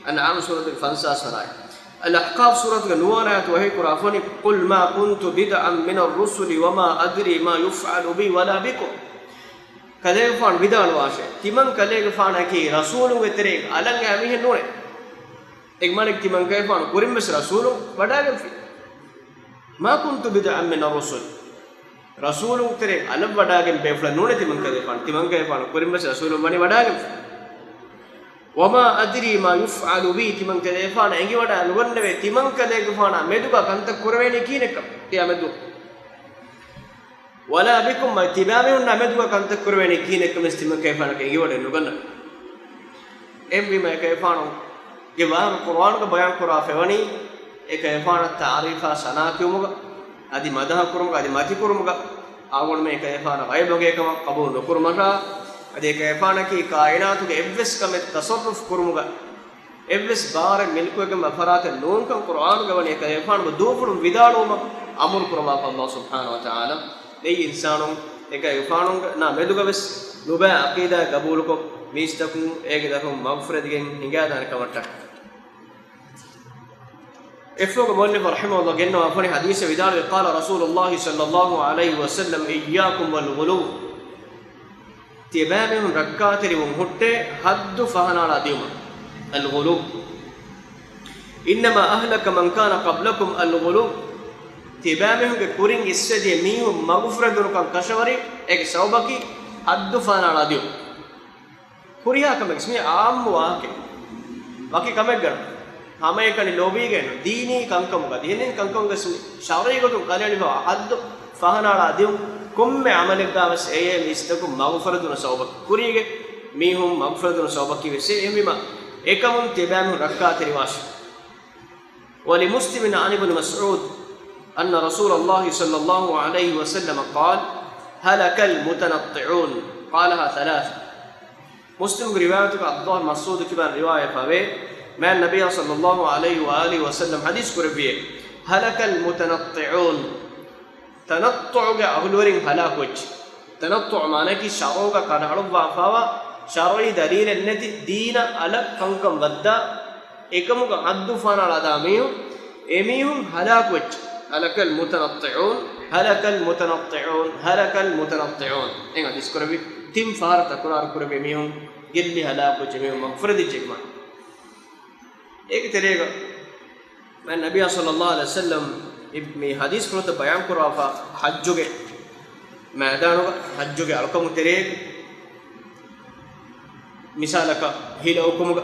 އަންޢާމް ސޫރަތުގެ ފަންސާސް ވަނަ އާޔަތު. އަލްއަޙްޤާފް ސޫރަތުގެ ނުވަވަނަ އާޔަތު ވަޙީ ކުރާފަވަނީ، قُلْ مَا كُنْتُ بِدْعًا مِّنَ الرُّسُلِ وَمَا أَدْرِي مَا يُفْعَلُ بِي وَلَا بِكُمْ. ކަލޭގެފާނު ވިދާޅުވާށޭ، ތިމަން ކަލޭގެފާނަކީ ރަސޫލުންގެ ތެރެއިން އަލަށް އައި މީހެއް ނޫނޭ. އެ މާނައަކީ ތިމަން ކަލޭގެފާނު ކުރިންވެސް ރަސޫލުން ވަޑާގެންފި. مَا كُنْتُ بِدْعًا مِّنَ الرُّسُلِ. ރަސޫލުން ތެރެއިން އަލަށް ވަޑާގެން ބޭފުޅެއް ނޫނޭ ތިމަން ކަލޭގެފާނު. ތިމަން ކަލޭގެފާނު ކުރިންވެސް ރަސޫލުން ވަނީ ވަޑާގެންފި. وَمَا أَدْرِي مَا يُفْعَلُ بِي، ތިމަން ކަލޭގެފާނަށް އެނގިވަޑާ ނުގަންނަވޭ، ތިމަން ކަލޭގެފާނާ މެދުގަ ކަންތައް ކުރެވޭނީ ކިހިނެއްކަން ޤިޔާމަތްދުވަހު. وَلَا بِكُمْ، ތިބާމީހުންނާ މެދުގަ ކަންތައް ކުރެވޭނީ ކިހިނެއްކަން ވެސް ތިމަން ކަލޭގެފާނަކަށް އެނގިވަޑައެއް ނުގަންނަވޭ. އެހެންވީމަ އެކަލޭގެފާނުގެ ވާހަކަ ޤުރުއާނުގަ ބަޔާން ކުރާފައިވަނީ، އެކަލޭގެފާނަށް ތަޢުޒީމާ ސަނާ ކިޔުމުގަ، އަދި މަދަޙަ ކުރުމުގަ، އަދި މަތި ކުރުމުގަ، އަޅުގަނޑުމެން އެކަލޭގެފާނަށް ޣައިބު އެނގޭ ކަމަށް ޤަބޫލު ނުކުރުމަށާ، އަދި އެކަލޭގެފާނަކީ ކާއިނާތުގެ އެއްވެސް ކަމެއް ތަޞައްރުފު ކުރުމުގަ، އެއްވެސް ބާރެއް މިލްކުވެގެންވާ ފަރާތެއް ނޫންކަން ޤުރުއާނުގަ ވަނީ އެކަލޭގެފާނުގެ ދޫފުޅުން ވިދާޅުވުމަށް އަމުރު ކުރައްވާފަ ﷲ ސުބްޙާނަހޫ ވަތަޢާލާ. އެއީ އިންސާނުން އެކަލޭގެފާނުންނާ މެދުގަވެސް ނުބައި ޢަޤީދާ ގަބޫލުކޮށް، މީސްތަކުން އޭގެ ދަށުން މަޣުފިރަތް ދިގެން ހިނގާދާނެ ކަމަށްޓަކައި. އެއްފަހުގަ މުއައްލިފު ރަޙިމަހުﷲ ގެންނަވާފަނި ޙަދީޘެއް ވިދާޅުވި، قَالَ رَسُولُ اللَّهِ صَلَّى اللَّهُ عَلَيْهِ وَسَلَّمَ، إِيَّاكُمْ وَالْغُلُوَّ. ތިޔަބައިމީހުން ރައްކާތެރިވުން ހުއްޓޭ ޙައްދު ފަހަނައަޅާ ދިޔުމަށް. الْغُلُوَّ. إِنَّمَا أَهْلَكَ مَنْ كَانَ قَبْلَكُمْ الْغُلُوَّ. ތިޔަބައިމީހުންގެ ކުރިން އިސްވެދިޔަ މީހުން މަގުފުރެދުނުކަން ކަށަވަރި އޭގެ ސަބަބަކީ ޙައްދު ފަހަނައަޅާ ދިޔުން. ހުރިހާ ކަމެއް މި ޢާއްމު ވާހަކައެއް. ވަކި ކަމެއްގަ ނޫން. ހަމައެކަނި ލޯބީގައެއް ނޫން. ދީނީ ކަންކަމުގަ، ދިހަނީ ކަންކަމުގަ ވެސް ޝަރުޢީ ގޮތުން ކަލެއަޅިފަވާ ޙައްދު ފަހަނައަޅާ ދިޔުން. ކޮންމެ ޢަމަލެއްގަ ވެސް އެޔޭ މީސްތަކުން މަގުފުރެދުނު ސަބަބަކީ. ކުރީގެ މީހުން މަގުފުރެދުނު ސަބަބަކީ ވެސް އެ. އެހެންވީމަ އެކަމުން ތިޔަބައިމީހުން ރައްކާތެރިވާށޭ. وَلِمُسْلِمٍ عَنِ ابْنِ مَسْعُودٍ أَنَّ رَسُولَ اللَّهِ صَلَّى اللَّهُ عَلَيْهِ وَسَلَّمَ قَالَ، هَلَكَ الْمُتَنَطِّعُونَ، قَالَهَا ثَلَاثًا. މުސްލިމުގެ ރިވާޔަތުގަ ޢަބްދުﷲ މަސްޢޫދު ކިބާ ރިވާޔަތް ފަވޭ، މާތް ނަބިއްޔާ ޞައްލައްލާހު ޢަލައިހި ވައާލިހި ވަސައްލަމް ޙަދީޘް ކުރެއްވިއޭ، هَلَكَ الْمُتَنَطِّعُونَ. ތަނައްޠުޢުގެ އަހުލުވެރިން ހަލާކުވެއްޖެ. ތަނައްޠުޢު މާނައަކީ ޝަރުޢުގަ ކަނޑައަޅުއްވާފައިވާ، ޝަރުޢީ ދަލީލެއް ނެތި ދީނަށް އަލަށް ކަންކަން ވައްދާ، އެކަމުގަ ޙައްދު ފަހަނައަޅާ ދާ މީހުން، އެމީހުން ހަލާކުވެއްޖެ. هَلَكَ الْمُتَنَطِّعُونَ، هَلَكَ الْمُتَنَطِّعُونَ، هَلَكَ الْمُتَنَطِّعُونَ. އެނގ ޙަދީޘް ކުރެއްވި ތިން ފަހަރަށް ތަކުރާރު ކުރެއްވި މީހުން ގެއްލި ހަލާކުވެއްޖެ މީހުން މަޣުފިރަތް ދިއްޖެ އިމާން. އޭގެ ތެރޭގަ މާތް ނަބިއްޔާ ޞައްލައްލާހު ޢަލައިހި ވަސައްލަމް މި ޙަދީޘްފުޅުތައް ބަޔާންކުރާފަ ޙައްޖުގެ މައިދާނުގަ ޙައްޖުގެ އަޅުކަމުގެ ތެރޭގަ މިސާލަކަށް ހިލަ އުކުމުގަ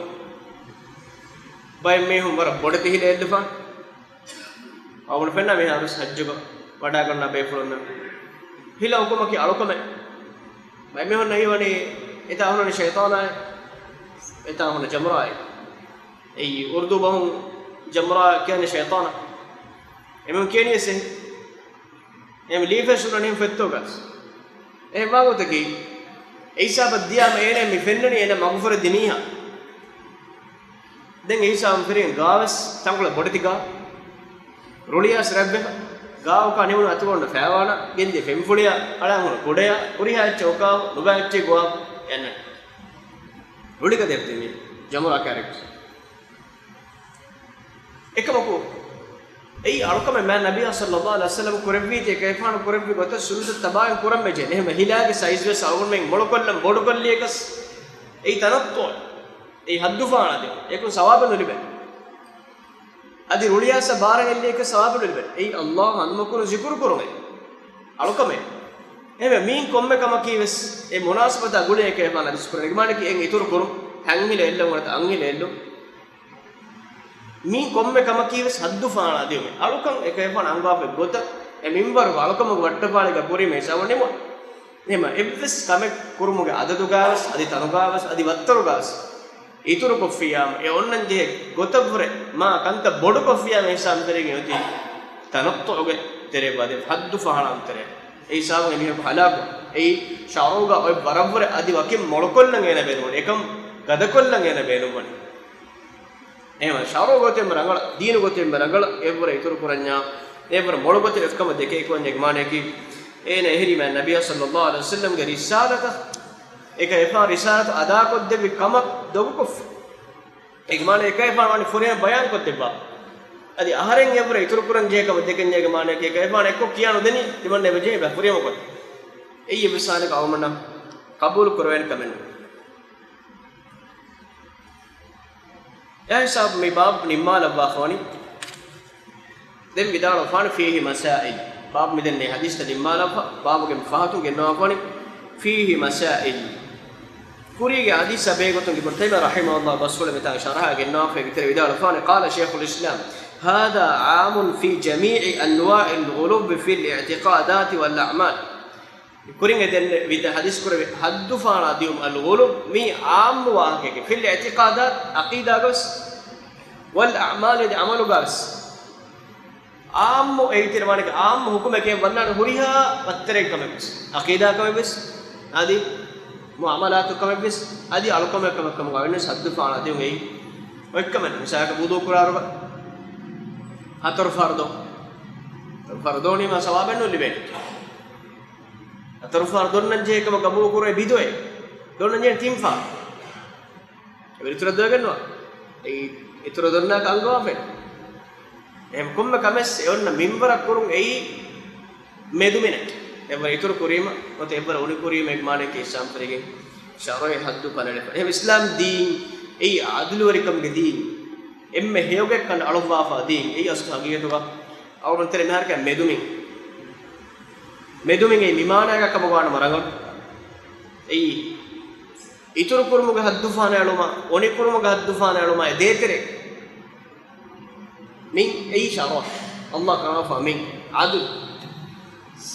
ބައެއް މީހުން ވަރަށް ބޮޑެތި ހިލަ އެއްލިފާނެ. އަޅުގަނޑު ފެންނަ މިހާރު ޙައްޖުގަ ވަޑައިގަންނަ ބޭފުޅުންނަށް ހިލަ އުކުމަކީ އަޅުކަމެއް. ބައެއް މީހުންނަށް ހީވަނީ އެތާ ހުންނަނީ ޝައިޠާނާއި، އެތާ ހުންނަ ޖަމްރާއި. އެއީ އުރުދޫ ބަހުން ޖަމްރާ ކިޔަނީ ޝައިޠާނަށް. އެމީހުން ކިޔަނީ އެސެ. އެމް ލީފެސް ހުންނަނީ ފެއްތޯގަސް. އެހެން ވާގޮތަކީ، އެ ހިސާބަށް ދިޔާމަ އޭނަ މި ފެންނަނީ އޭނަ މަގުފުރެ ދިނީހާ. ދެން އެ ހިސާބުން ފެރިގެން ގާވެސް ތަންކޮޅެއް ބޮޑެތި ގާ. ރުޅިއައިސް ރަތްވެފަ. ގާއަކާ ނިމުނު އަތުގަ އޮންނަ ފައިވާނަ ގެންދިޔަ ފެންފުޅިއާ، އަޅާ ހުންނަ ކުޑަޔާ، ހުރިހާ އެއްޗެއް އޮކާ، ނުގާ އެއްޗެއް ގޮވާ، އެންނަ. ރުޅިގަދަ އެބަތިބީ ޖަމްރާ ކެރެކްޓަރ. އެކަމަކު، އެއީ އަޅުކަމެއް މާތް ނަބިއްޔާ ޞައްލައްލާހު ޢަލައިހި ވަސައްލަމަ ކުރެއްވީތީ، އެކަލޭގެފާނު ކުރެއްވި ގޮތަށް ސުންނަތު ތަބާއިން ކުރަން ވެއްޖެ. އެހެންވެ ހިލާގެ ސައިޒް ވެސް އަޅުގަނޑުމެން މޮޅުކޮށްލަން ބޮޑުކޮށްލިޔަކަސް، އެއީ ތަނައްޠުޢު. އެއީ ޙައްދު ފާޅާދިނުން. އެކުން ސަވާބެއް ނުލިބޭ. އަދި ރުޅިއައިސް ބާރަށް އެއްލިޔަކަސް ސަވާބެއް ނުލިބޭ. އެއީ ﷲ ހަނދުމަކުރުން ޒިކުރު ކުރުމެއް. އަޅުކަމެއް. އެހެންވެ މިއިން ކޮންމެ ކަމަކީ ވެސް އެ މުނާސަބަތާ ގުޅޭ އެކަލޭގެފާނު ޙަދީޘް ކުރަނީ. އެކަލޭގެފާނަކީ އެއް އިތުރު ކުރުން، ހަން ހިލަ އެއްލުން ނުވަތަ އަންހިލަ އެއްލުން. މި ކޮންމެ ކަމަކީ ވެސް ޙައްދު ފާޅާ ދިޔުމެއް. އަޅުކަން އެކަލޭގެފާނު އަންގާފައި ގޮތަށް އެ މިންވަރުގަ އަޅުކަމުގެ ވައްޓަފާޅިގަ ކުރީމަ ހިސާބުން ނިމުން. އެހެންވެ އެއްވެސް ކަމެއް ކުރުމުގެ އަދަދުގައިވެސް، އަދި ތަނުގައިވެސް، އަދި ވައްތަރުގައިވެސް އިތުރުކޮށްފިއްޔާމަ، އެ އޮންނަންޖެހޭ ގޮތަށްވުރެ މާ ކަންތައް ބޮޑުކޮށްފިއްޔާމަ ހިސާބުން ފެރިގެން އޮތީ ތަނައްޠުޢުގެ ތެރެއަށް ވަދެ ޙައްދު ފާޅާން ތެރެއަށް. އެ ހިސާބުން އެމީހަކު ހަލާކު. އެއީ ޝަރުޢުގަ އޮތް ވަރަށްވުރެ އަދި ވަކިން މޮޅުކޮށްލަން އޭނަ ބޭނުންވަނީ. އެކަން ގަދަކޮށްލަން އޭނަ ބޭނުންވަނީ. އެހެންވެ، ޝަރުޢު ގޮތެއް ރަނގަޅަށް، ދީނު ގޮތެއް ރަނގަޅަށް، އެއްވަރަށް އިތުރު ކުރަންޏާ، އެއްވަރަށް މޮޅު ގޮތެއް އޮތްކަމަށް ދެކޭ ކުރަންޏާ އެގެ މާނަޔަކީ، އޭނަ އެހެރީ މާތް ނަބިއްޔާ ޞައްލައްލާހު ޢަލައިހި ވަސައްލަމްގެ ރިސާލަތަށް، އެކަލޭގެފާނު ރިސާލަތު އަދާކޮށްދެއްވި ކަމަށް ދޮގުކޮށްފި. އެގެ މާނަ އެކަލޭގެފާނު ވަނީ ފުރިހަމަ ބަޔާންކޮށްދެއްވާ. އަދި އަހަރެން އެއްވަރަށް އިތުރު ކުރަން ޖެހޭ ކަމަށް ދެކެންޏާ އެގެ މާނަޔަކީ އެކަލޭގެފާނު އެއްކޮށް ކިޔާ ނުދެނީ ތިމަންނަ އެބަ ޖެހޭ ބަ ފުރިހަމަކޮށް. އެއީ އެއްވެސް ހާލެއްގަ އަޅުގަނޑަށް ޤަބޫލު ކުރެވޭނެ ކަމެއް ނޫން. އެހިސާބު މި ބާބު ނިންމާލައްވާފަވަނީ. ދެން ވިދާޅުވެފާނެ فيه مسائل. ބާބު މިދެންނެވި ޙަދީޘްތައް ނިންމާލައްވާ، ބާބުގެ މި ފަހަތުން ގެންނަވާފަވަނީ فيه مسائل. ކުރީގެ ޙަދީޘް ބެހޭގޮތުން އިބްނު ތައިމިއްޔާ ރަޙިމަހުﷲ ބަސްފުޅެއް މިތާ ޝަރަޙައަށް ގެންނަވާފައި އެގެ ތެރޭ ވިދާޅުވެފާނެ قال شيخ الإسلام هذا عام في جميع أنواع الغلو في الاعتقادات والأعمال. ކުރިން އެދެން ވިދާ ޙަދީޘް ކުރެވި ޙައްދު ފާޅާ ދިޔުމު އަލްޣުލޫ މީ ޢާއްމު ވާހަކައެކެ. في الاعتقادات ޢަޤީދާގަވެސް، والأعمال އަދި ޢަމަލުގަވެސް. ޢާއްމު އޭގެ ތެރޭ ވާނެ ޢާއްމު ޙުކުމެކޭ ވަންނާނެ ހުރިހާ ވައްތަރެއްގެ ކަމެއްވެސް، ޢަޤީދާ ކަމެއްވެސް، އަދި މުޢާމަލާތު ކަމެއްވެސް، އަދި އަޅުކަމެއް ކަމެއް ކަމުގަ ވެންނަސް ޙައްދު ފާޅާ ދިޔުން އެއީ އޮތްކަމެއް. މިސާލަކަށް ވުޟޫ ކުރާއިރުގަ ހަތަރު ފަރުޟު، ހަތަރު ފަރުޟު ނިމާ ސަވާބެއް ނުލިބޭނެ. ހަތަރު ފަރުޟު ދޮންނަން ޖެހޭ ކަމަށް ޤަބޫލު ކުރޭ ބިދުޢައެއް. ދޮންނަން ޖެހޭ ތިން ފަރުޟު. އެވަރު އިތުރަށް ދޮވެގެންނުވާ. އެއީ އިތުރަށް ދޮންނާކަށް އަންގަވާފައި. އެހެން ކޮންމެ ކަމެއް އެ އޮންނަ މިންވަރަށް ކުރުން އެއީ މެދުމިނެއް. އެއްވަރަށް އިތުރު ކުރީމަ، ނުވަތަ އެއްވަރަށް އުނި ކުރީމަ އެގެ މާނައަކީ އިސްލާމް ފެރިގެން ޝަރުޢީ ޙައްދު ކަނޑައެޅިފަ. އެހެން އިސްލާމް ދީން އެއީ ޢަދުލުވެރިކަމުގެ ދީން. އެންމެ ހެޔޮގެ ކަނޑަ އަޅުއްވާފާ ދީން. އެއީ އަސްލު ހަގީގަތުގަ އަޅުގަނޑު ތެރެ މިހާރަކަށް މެދުމިން. މެދުމިން އެއީ މި މާނައިގަ ކަމަށް ވާނަމަ ރަނގަޅު. އެއީ އިތުރު ކުރުމުގެ ޙައްދު ފާނައަޅުމާ، އޮނި ކުރުމުގެ ޙައްދު ފާނައަޅުމާ އެ ދޭތެރޭ. މިން އެއީ ޝަރުޢު. ﷲ ކަމާފާ މިން ޢަދުލު.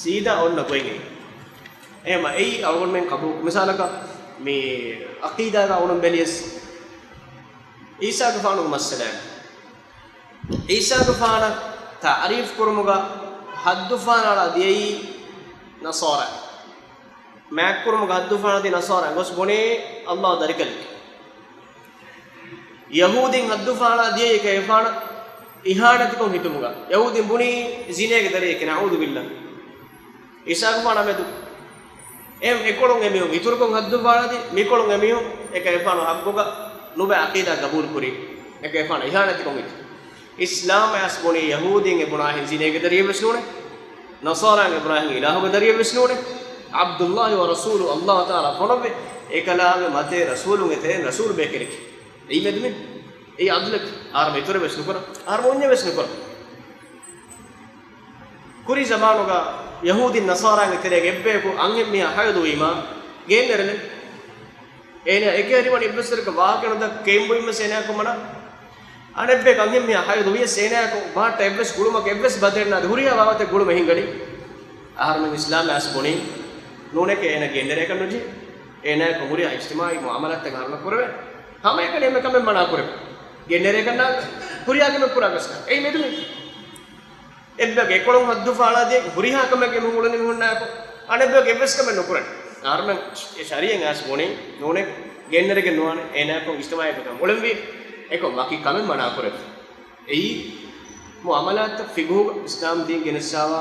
ސީދާ އޮންނަ ގޮތް އެއީ. އެހެންމަ އެއީ އަޅުގަނޑުމެން ޤަބޫލު. މިސާލަކަށް މި ޢަޤީދާގަ އޮނުން ބެލިޔަސް ޢީސާގެފާނުގެ މައްސަލައެއް. ޢީސާގެފާނަށް ތަޢުރީފު ކުރުމުގަ ޙައްދު ފާނައަޅާ ދިޔައީ ނަޞާރާ. މާތްކުރުމުގެ ޙައްދު ފާނައަޅާ ދިޔައީ ނަޞާރާ. ގޮސް ބުނީ ﷲ ދަރިކަލެކޭ. ޔަހޫދީން ޙައްދު ފާނައަޅާ ދިޔައީ އެކަލޭގެފާނަށް އިހާނެތިކޮށް ހިތުމުގަ. ޔަހޫދީން ބުނީ ޒިނޭގެ ދަރިއެކޭ، ނަޢޫޛުބިﷲ. ޢީސާގެފާނާ މެދު. އެ، އެކޮޅުން އެމީހުން އިތުރުކޮށް ޙައްދު ފާނައަޅާ ދި، މިކޮޅުން އެމީހުން އެކަލޭގެފާނު ޙައްޤުގަ ނުބައި ޢަޤީދާ ޤަބޫލު ކުރީ. އެކަލޭގެފާނަށް އިހާނެތިކޮށް ހިތު. އިސްލާމް އައިސް ބުނީ ޔަހޫދީން އެ ބުނާހެން ޒިނޭގެ ދަރިއެއްވެސް ނޫނޭ. ނަޞާރާން އެ ބުނާހެން އިލާހުގެ ދަރިއެއްވެސް ނޫނޭ. ޢަބްދުﷲ ވަރަސޫލު، ﷲ ތަޢާލާ ފޮނުއްވި އެކަލާނގެ މަތޭ ރަސޫލުންގެ ތެރެއިން ރަސޫލު ބޭކަލެކޭ. އެއީ މެދުމިން. އެއީ ޢަދުލެކޭ. އަހަރުމެން އިތުރެއް ވެސް ނުކުރަން. އަހަރުމެން އުންޏެއް ވެސް ނުކުރަން. ކުރީ ޒަމާނުގަ ޔަހޫދީން ނަޞާރާގެ ތެރޭގަ އެއްބަޔަކު އަންހެން މީހާ ޙައިޟުވީމާ ގެއިން ނެރެލެން. އޭނާ އެކޭ އަރިވަނީ އެއްވެސް ވަރަކަށް ވާހަކަ ނުދައްކަ ކެއިން ބުއިމަސް އޭނާއަކު މަނާ. އަނެއްބަޔަކު އަންހެން މީހާ ޙައިޟުވިޔަސް އޭނާއަކު ބަހައްޓާ އެއްވެސް ގުޅުމަކަށް އެއްވެސް ބަދަލެއް ނާދެ ހުރިހާ ވާހަކަތައް ގުޅުމެއް ހިނގަނީ. އަހަރުމެން އިސްލާމް އައިސް ބުނީ ނޫނެކޭ އޭނާ ގެއިން ނެރޭކަށް ނުޖެހޭ. އޭނާއަކު ހުރިހާ އިޖްތިމާޢީ މުޢާމަލާތްތައް އަހަރުމެން ކުރެވޭ. ހަމައެކަނި އެންމެ ކަމެއް މަނާ ކުރެވޭ. ގެއިން ނެރޭކަށް ނާ ހުރިހާ ކަމެއް ކުރާ ގޮސް އެއީ މެދުމި. އެއްބަޔަކު އެކޮޅުން ހައްދު ފާޅާދިޔަ ހުރިހާ ކަމެއްގެ މިހުން އުޅެނީ މީހުންނާއެކު. އަނެއްބަޔަކު އެއްވެސް ކަމެއް ނުކުރަން. އަހަރުމެން ޝަ-، ޝަރީޢަތް އައިސް ބުނީ ނޫނޭ ގެއިން ނެރެގެން ނުވާނެ. އޭނާއަކު އިޖްތިމާޢީ ކަމެއް އުޅެންވީ. އެކަމް ވަކި ކަމެއް މަނާ ކުރެވޭ. އެއީ މުޢާމަލާތްތައް ފިޤުހުގަ އިސްލާމް ދީން ގެނެއްސާވާ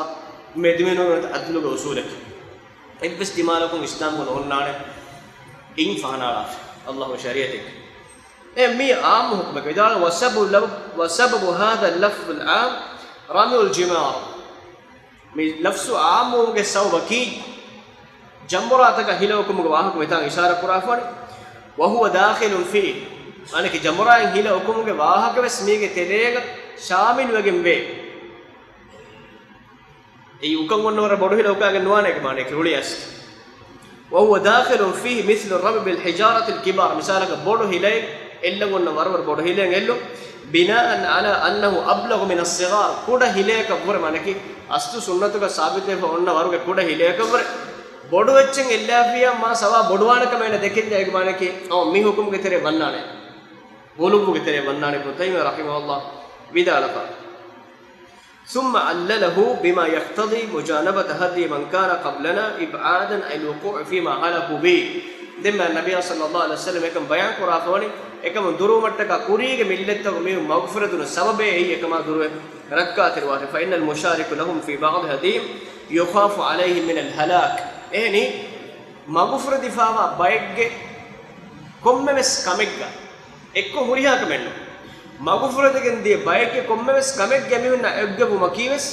މެދުމިނުން އަދުލުގެ އުޞޫލެއް. އެއްވެސް ދިމާލަކުން އިސްލާމްގަ ނޯންނާނެ އިން ފަހަނާޅާފަ ﷲގެ ޝަރީޢަތެއް. އެ މީ ޢާއްމު ޙުކުމެއް. ވިދާޅު، وسبب، وسبب هذا اللفظ العام رمي الجمار. މި ލަފްޒު ޢާއްމުވުމުގެ ސަބަބަކީ ޖަމްރާތަކަށް ހިލަ އުކުމުގެ ވާހަކަ މިތާނގަ އިޝާރާ ކުރާފަވަނީ. وهو داخل فيه. އަނެކި ޖަމްރާއިން ހިލަ އުކުމުގެ ވާހަކަ ވެސް މީގެ ތެރޭގަ ޝާމިލުވެގެން ވޭ. އެއީ އުކަން އޮންނަ ވަރަށް ބޮޑު ހިލަ އުކާގެން ނުވާނެ އޭގެ މާނައަކީ ރުޅި އައިސް. وهو داخل فيه مثل الرمي بالحجارة الكبار. މިސާލަކަށް ބޮޑު ހިލައެއް އެއްލަން އޮންނަ ވަރަށް ވަރަށް ބޮޑު ހިލައެއް އެއްލުން. بناء على أنه أبلغ من الصغار. ކުޑަ ހިލަޔަކަށްވުރެ މާނައަކީ އަސްލު ސުންނަތުގަ ސާބިތުވެފަ އޮންނަ ވަރުގެ ކުޑަ ހިލަޔަކަށްވުރެ ބޮޑު އެއްޗެއް އެއްލާފިޔާ މާ ސަވާ ބޮޑުވާނެ ކަމެއް ދެކެން އޭގެ މާނައަކީ އައު މި ޙުކުމުގެ ތެރޭ ވަންނާނެ. ޣުލުއްވުގެ ތެރޭ ވަންނާނެ. އިބްނު ތައިމިއްޔާ ރަޙިމަހުﷲ ވިދާޅުވި. ثم علله بما يقتضي مجانبة هدي من كان قبلنا إبعادا عن الوقوع فيما هلكوا به. ދެންމެ ނަބިއްޔާ ޞައްލައްލާހު ޢަލައިހި ވަސައްލަމް އެކަން ބަޔާން ކުރާފަވަނީ، އެކަމުން ދުރުވުމަށްޓަކާ ކުރީގެ މިއްލަތްތަކުން މީހުން މަގުފުރެދުނު ސަބަބޭ އެއީ އެކަމާ ދުރުވެ ރައްކާތެރިވާށޭ. فإن المشارك لهم في بعض هديهم يخاف عليهم من الهلاك. އެހެނީ، މަގުފުރެދިފާވާ ބައެއްގެ ކޮންމެވެސް ކަމެއްގަ އެއްކޮށް ހުރިހާ ކަމެއްނު. މަގުފުރެދިގެން ދިޔަ ބައެއްގެ ކޮންމެވެސް ކަމެއްގަ އެމީހުންނާ އެއްގައުމަކީވެސް،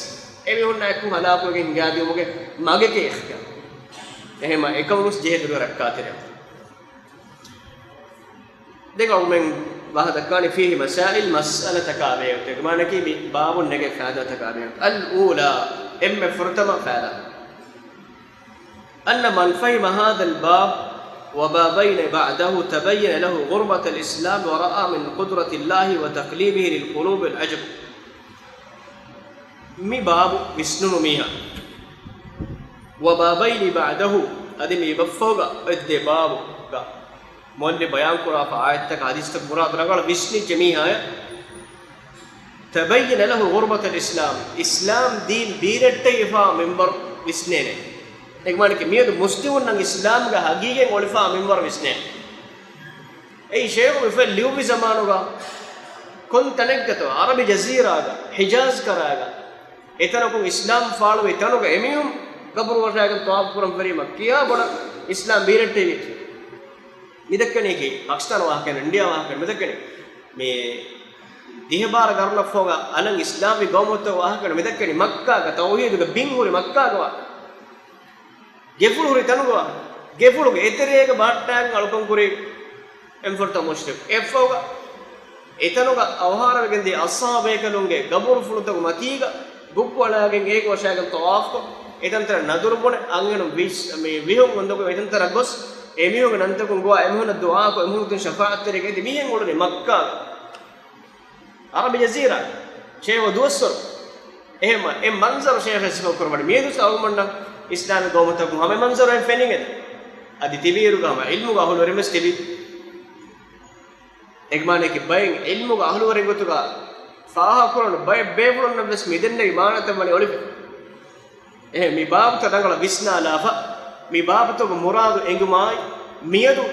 އެމީހުންނާ އެއްކޮށް ހަލާކުވެގެން ހިނގާދިއުމުގެ މަގެކޭ އިޚްތިޔާރު. އެހެންމަ އެކަމުންވެސް ޖެހޭ ދުރުވެ ރައްކާތެރިވާން. ދެން އަޅުމެން ވާހަކަ ދައްކާނީ فيه مسائل، މައްސަލަތަކާ ބެހޭ ގޮތެއް. މާނައަކީ މި ބާބުން ނެގޭ ފާއިދާތަކާ ބެހޭ. الأولى، އެންމެ ފުރަތަމަ ފާއިދާ. أن من فهم هذا الباب وبابين بعده تبين له غربة الإسلام ورأى من قدرة الله وتقليبه للقلوب العجب. މި ބާބު ވިސްނުނު މީހާ، وبابين بعده، އަދި މި ބައްފަހުގަ އޮތް ދެ ބާބުގަ މުއައްލިފް ބަޔާންކުރާފަ އާޔަތްތަކާ ޙަދީޘްތައް މުރާދު ރަނގަޅަށް ވިސްނިއްޖެ މީހާޔަށް، تبين له غربة الإسلام، އިސްލާމް ދީން ބީރައްޓެވިފާ މިންވަރު ވިސްނޭނެ. އޭގެ މާނައަކީ މިއަދު މުސްލިމުންނަށް އިސްލާމްގަ ހަގީގަތް އޮޅިފާ މިންވަރު ވިސްނޭނެ. އެއީ ޝޭޚު މި ފޮތް ލިޔުއްވި ޒަމާނުގަ ކޮން ތަނެއްގަތޯ ޢަރަބި ޖަޒީރާގަ، ޙިޖާޒް ކަރާގަ، އެތަނަކުން އިސްލާމް ފާޅުވި ތަނުގަ އެމީހުން ޤަބުރު ވަށާގެން ޠަވާފު ކުރަން ފެށީމަ ކިހާ ބޮޑަށް އިސްލާމް ބީރައްޓެވިއެއް. މިދައްކަނީކީ ޕާކިސްތާން ވާހަކައެއް، އިންޑިއާ ވާހަކައެއް މިދައްކަނީ. މި ދިހަ ބާރަ ގަރުނަށްފަހުގަ އަލަށް އިސްލާމްވި ޤައުމުތައް ވާހަކަ މިދައްކަނީ މައްކާގަ، ތައުޙީދުގެ ބިން ހުރި މައްކާގަ ވާ. ގެފުޅު ހުރި ތަނުގަ ވާ. ގެފުޅުގެ އެތެރޭގަ ބަހައްޓާގެން އަޅުކަން ކުރި އެންފުރަތަމަ މުޝްރިކު. އެއަށްފަހުގަ އެތަނުގަ އަވަހާރަވެގެންދިޔަ އަޞްޙާބު ބޭކަލުންގެ ގަބުރުފުޅުތަކު މަތީގަ ގުއްގު އަޅާގެން އޭގަ ވަށާގެން ޠަވާފުކޮށް، އެތަންތަނަށް ނަދުރު ބުނެ، އަންހެނުން ވިސް-، މި ވިހުން އުނދަގޫ އެތަންތަނަށް ގޮސް، އެމީހުންގެ ނަންތަކުން ގޮވާ އެމީހުންނަށް ދުޢާކޮށް، އެމީހުން އޮތީ ޝަފާޢަތްތެރިއެއްގަ. އަދި މިހެން އުޅުނީ މައްކާގަ. ޢަރަބި ޖަޒީރާ، ޝޭޚު ދުވަސްވަރު. އެހެންމަ، އެ މަންޒަރު ޝޭޚް ސިފަކުރައްވަނީ. މިއަދު ސައުމަންނަ އިސްލާމީ ޤައުމުތަކުން ހަމަ އެ މަންޒަރު އެން ފެނިގެން. އަދި ތިބީއިރުގަ ހަމަ ޢިލްމުގެ އަހުލުވެރިން ވެސް ތިބި. އޭގެ މާނައަކީ ބައެއް ޢިލްމުގެ އަހުލުވެރިން ގޮތުގަ ފާހަގަކުރަން ބައެއް ބޭފުޅުންނަށް ވެސް މިދެންނެވި މާނަތައް ވަނީ އޮޅިފަ. އެހެން މި ބާބުތައް ރަނގަޅަށް ވިސްނާލާފަ، މި ބާބުތަކުގެ މުރާދު އެނގުމާއި، މިއަދު